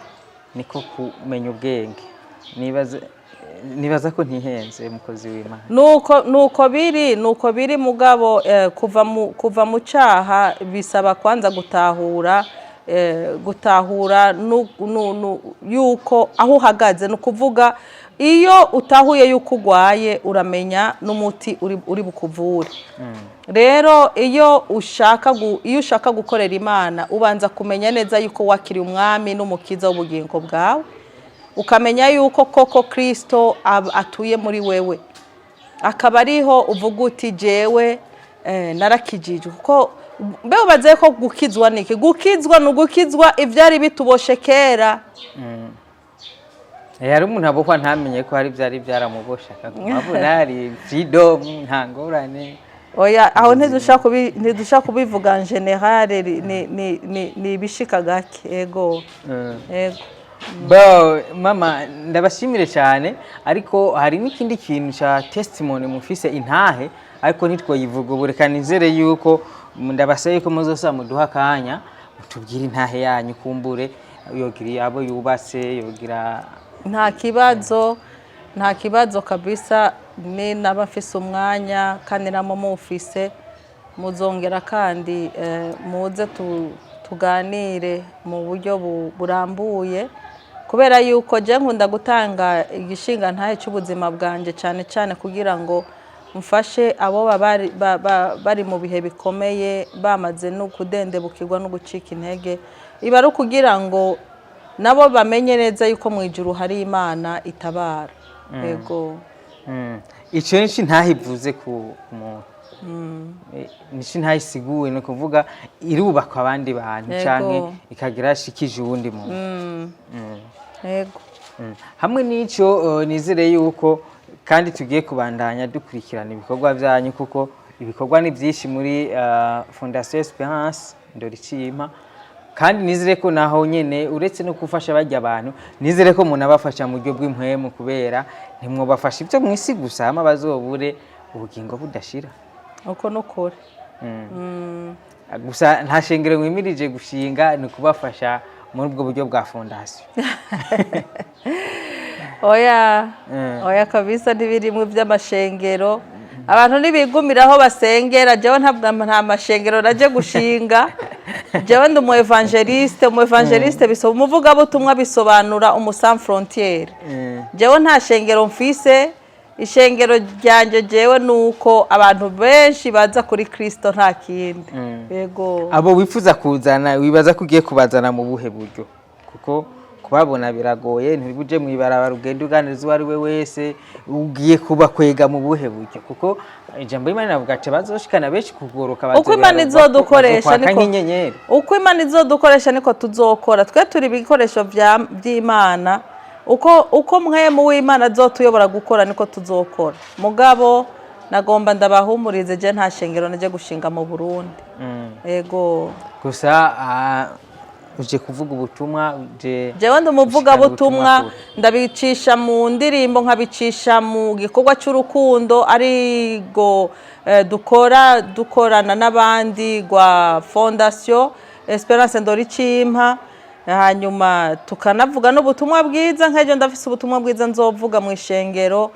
niko kumenya ubwenge." Nibaza Nibaza ko ntihenze, mukozi w'Imana. Nuko biri, mugabo kuva mu cyaha bisaba kwanza gutahura yuko aho uhagaze. Ni ukuvuga, iyo utahuye yuko urwaye, uramenya n'umuti uri bukuvure. Rero iyo ushaka gukorera Imana, ubanza kumenya neza yuko wakiriye Umwami n'Umukiza w'ubugingo bwawe, ukamenya yuko koko Kirisito atuye muri wewe, akaba ariho uvuga uti: "Jewe narakijijwe." Kuko mbe ubaze ko gukizwa niki? Gukizwa ni ugukizwa ibyari bituboshe kera. Hari umuntu abohwa ntamenye ko hari byari byaramuboshe, akaguma abona hari freedom, nta ngorane. Oya, aho ntidushaka kubivuga en général, ni ibishika gake, ego. Ego. Bo, mama, ndabashimire cyane, ariko hari n'ikindi kintu cya testimony mufise, intahe, ariko ntitwoyivuga ubu. Reka nizere yuko ndabasaba yuko muzosa muduha akanya mutubwire intahe yanyu, kumbure yogira abo yubatse, yogira. Nta kibazo, nta kibazo kabisa. Ni naba mfise umwanya kandi namo mufise, muzongera kandi muze tuganire mu buryo burambuye, kubera yuko je nkunda gutanga igishinga ntahe cy'ubuzima bwanje, cyane cyane kugira ngo mfashe abo bari mu bihe bikomeye, bamaze no kudendebukirwa no gucika intege. Iba ari ukugira ngo nabo bamenye neza yuko mu ijuru hari Imana itabara, yego. Ico nico ntahivuze ku muntu. Nico ntahisiguwe, ni ukuvuga irubakwa abandi bantu canke ikagira shikije uwundi muntu. Yego. Hamwe n'ico, nizere yuko kandi tugiye kubandanya dukurikirana ibikorwa byanyu, kuko ibikorwa ni byinshi muri Fondation Esperance Ndoricimpa. Kandi nizere ko naho nyene, uretse no gufasha barya abantu, nizere ko munabafasha mu buryo bw'impwemu, kubera ntimwobafasha ibyo mw'isi gusa hama bazobure ubugingo budashira. Uko nukuri. Gusa nta shengero mwimirije gushinga, ni ukubafasha muri ubwo buryo bwa fondation. Oya. Oya kabisa, ntibirimwe by'amashengero. Abantu ntibigumira aho basengera. Jewe ntabwo, nta mashengero naje gushinga. Jewe ndi umu évangéliste. Umu évangéliste bisobanura umuvugabutumwa, bisobanura umu sans frontière. Jewe nta shengero mfise. Ishengero ryanjye jewe ni uko abantu benshi baza kuri Kristo, nta kindi, yego. Abo wifuza kuzana, wibaza ko ugiye kubazana mu buhe buryo? Kuko kubabona biragoye, ntibuje mu ibarabara ugenda uganiriza uwo ari we wese. Ugiye kubakwega mu buhe buryo? Kuko ijambo y'Imana rivuga ati bazoshikana benshi kugoroka. Uko Imana izodukoresha niko nk'inyenyeri. Uko Imana izodukoresha niko tuzokora. Twe turi ibikoresho by'Imana. Uko Mpwemu w'Imana azotuyobora gukora niko tuzokora. Mugabo nagomba ndabahumurize, je nta shengero naje gushinga mu Burundi, yego. Gusa uje kuvuga ubutumwa, uje Jewe ndi umuvugabutumwa. gushikana ubutumwa. Ndabicisha mu ndirimbo, nkabicisha mu gikorwa cy'urukundo arigo dukora dukorana n'abandi rwa Fondation Esperance Ndoricimpa, hanyuma tukanavuga n'ubutumwa bwiza. Nk'ejo ndafise ubutumwa bwiza nzovuga mu ishengero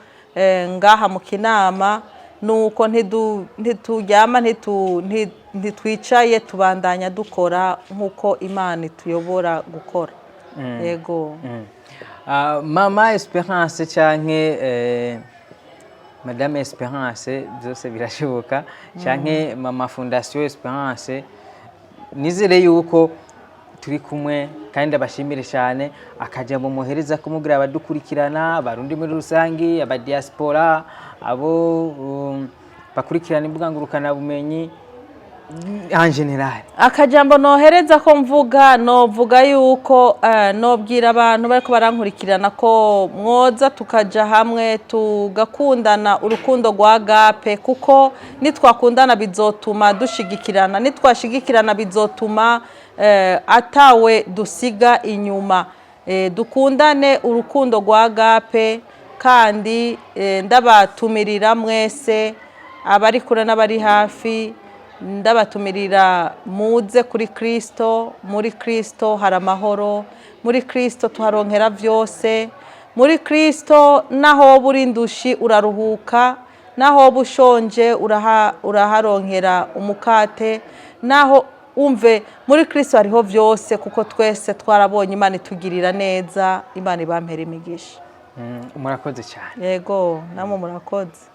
ngaha mu Kinama. Nuko ntituryama, ntitwicaye, tubandanya dukora nk'uko Imana ituyobora gukora, yego. Mama Esperance canke Madame Esperance, byose birashoboka, canke Mama Fondation Esperance, nizere yuko turi kumwe kandi ndabashimire cyane. Akajambo muhereza kumubwira abadukurikirana, Abarundi muri rusangi, abadiaspora, abo bakurikirana imbuga ngurukanabumenyi en général. Akajambo nohereza ko mvuga, novuga yuko nobwira abantu bariko barankurikirana ko mwoza tukaja hamwe, tugakundana urukundo rwa agape, kuko nitwakundana bizotuma dushigikirana, nitwashigikirana bizotuma atawe dusiga inyuma. Dukundane urukundo rwa agape. Kandi ndabatumirira mwese, abari kure n'abari hafi, ndabatumirira muze kuri Kristo. Muri Kristo hari amahoro, muri Kristo tuharonkera byose. Muri Kristo naho woba uri indushi uraruhuka, naho woba ushonje uraharonkera umukate, naho umve muri Kristo hariho byose, kuko twese twarabonye Imana itugirira neza. Imana ibampera imigisha. Murakoze cyane. Yego, namwe murakoze.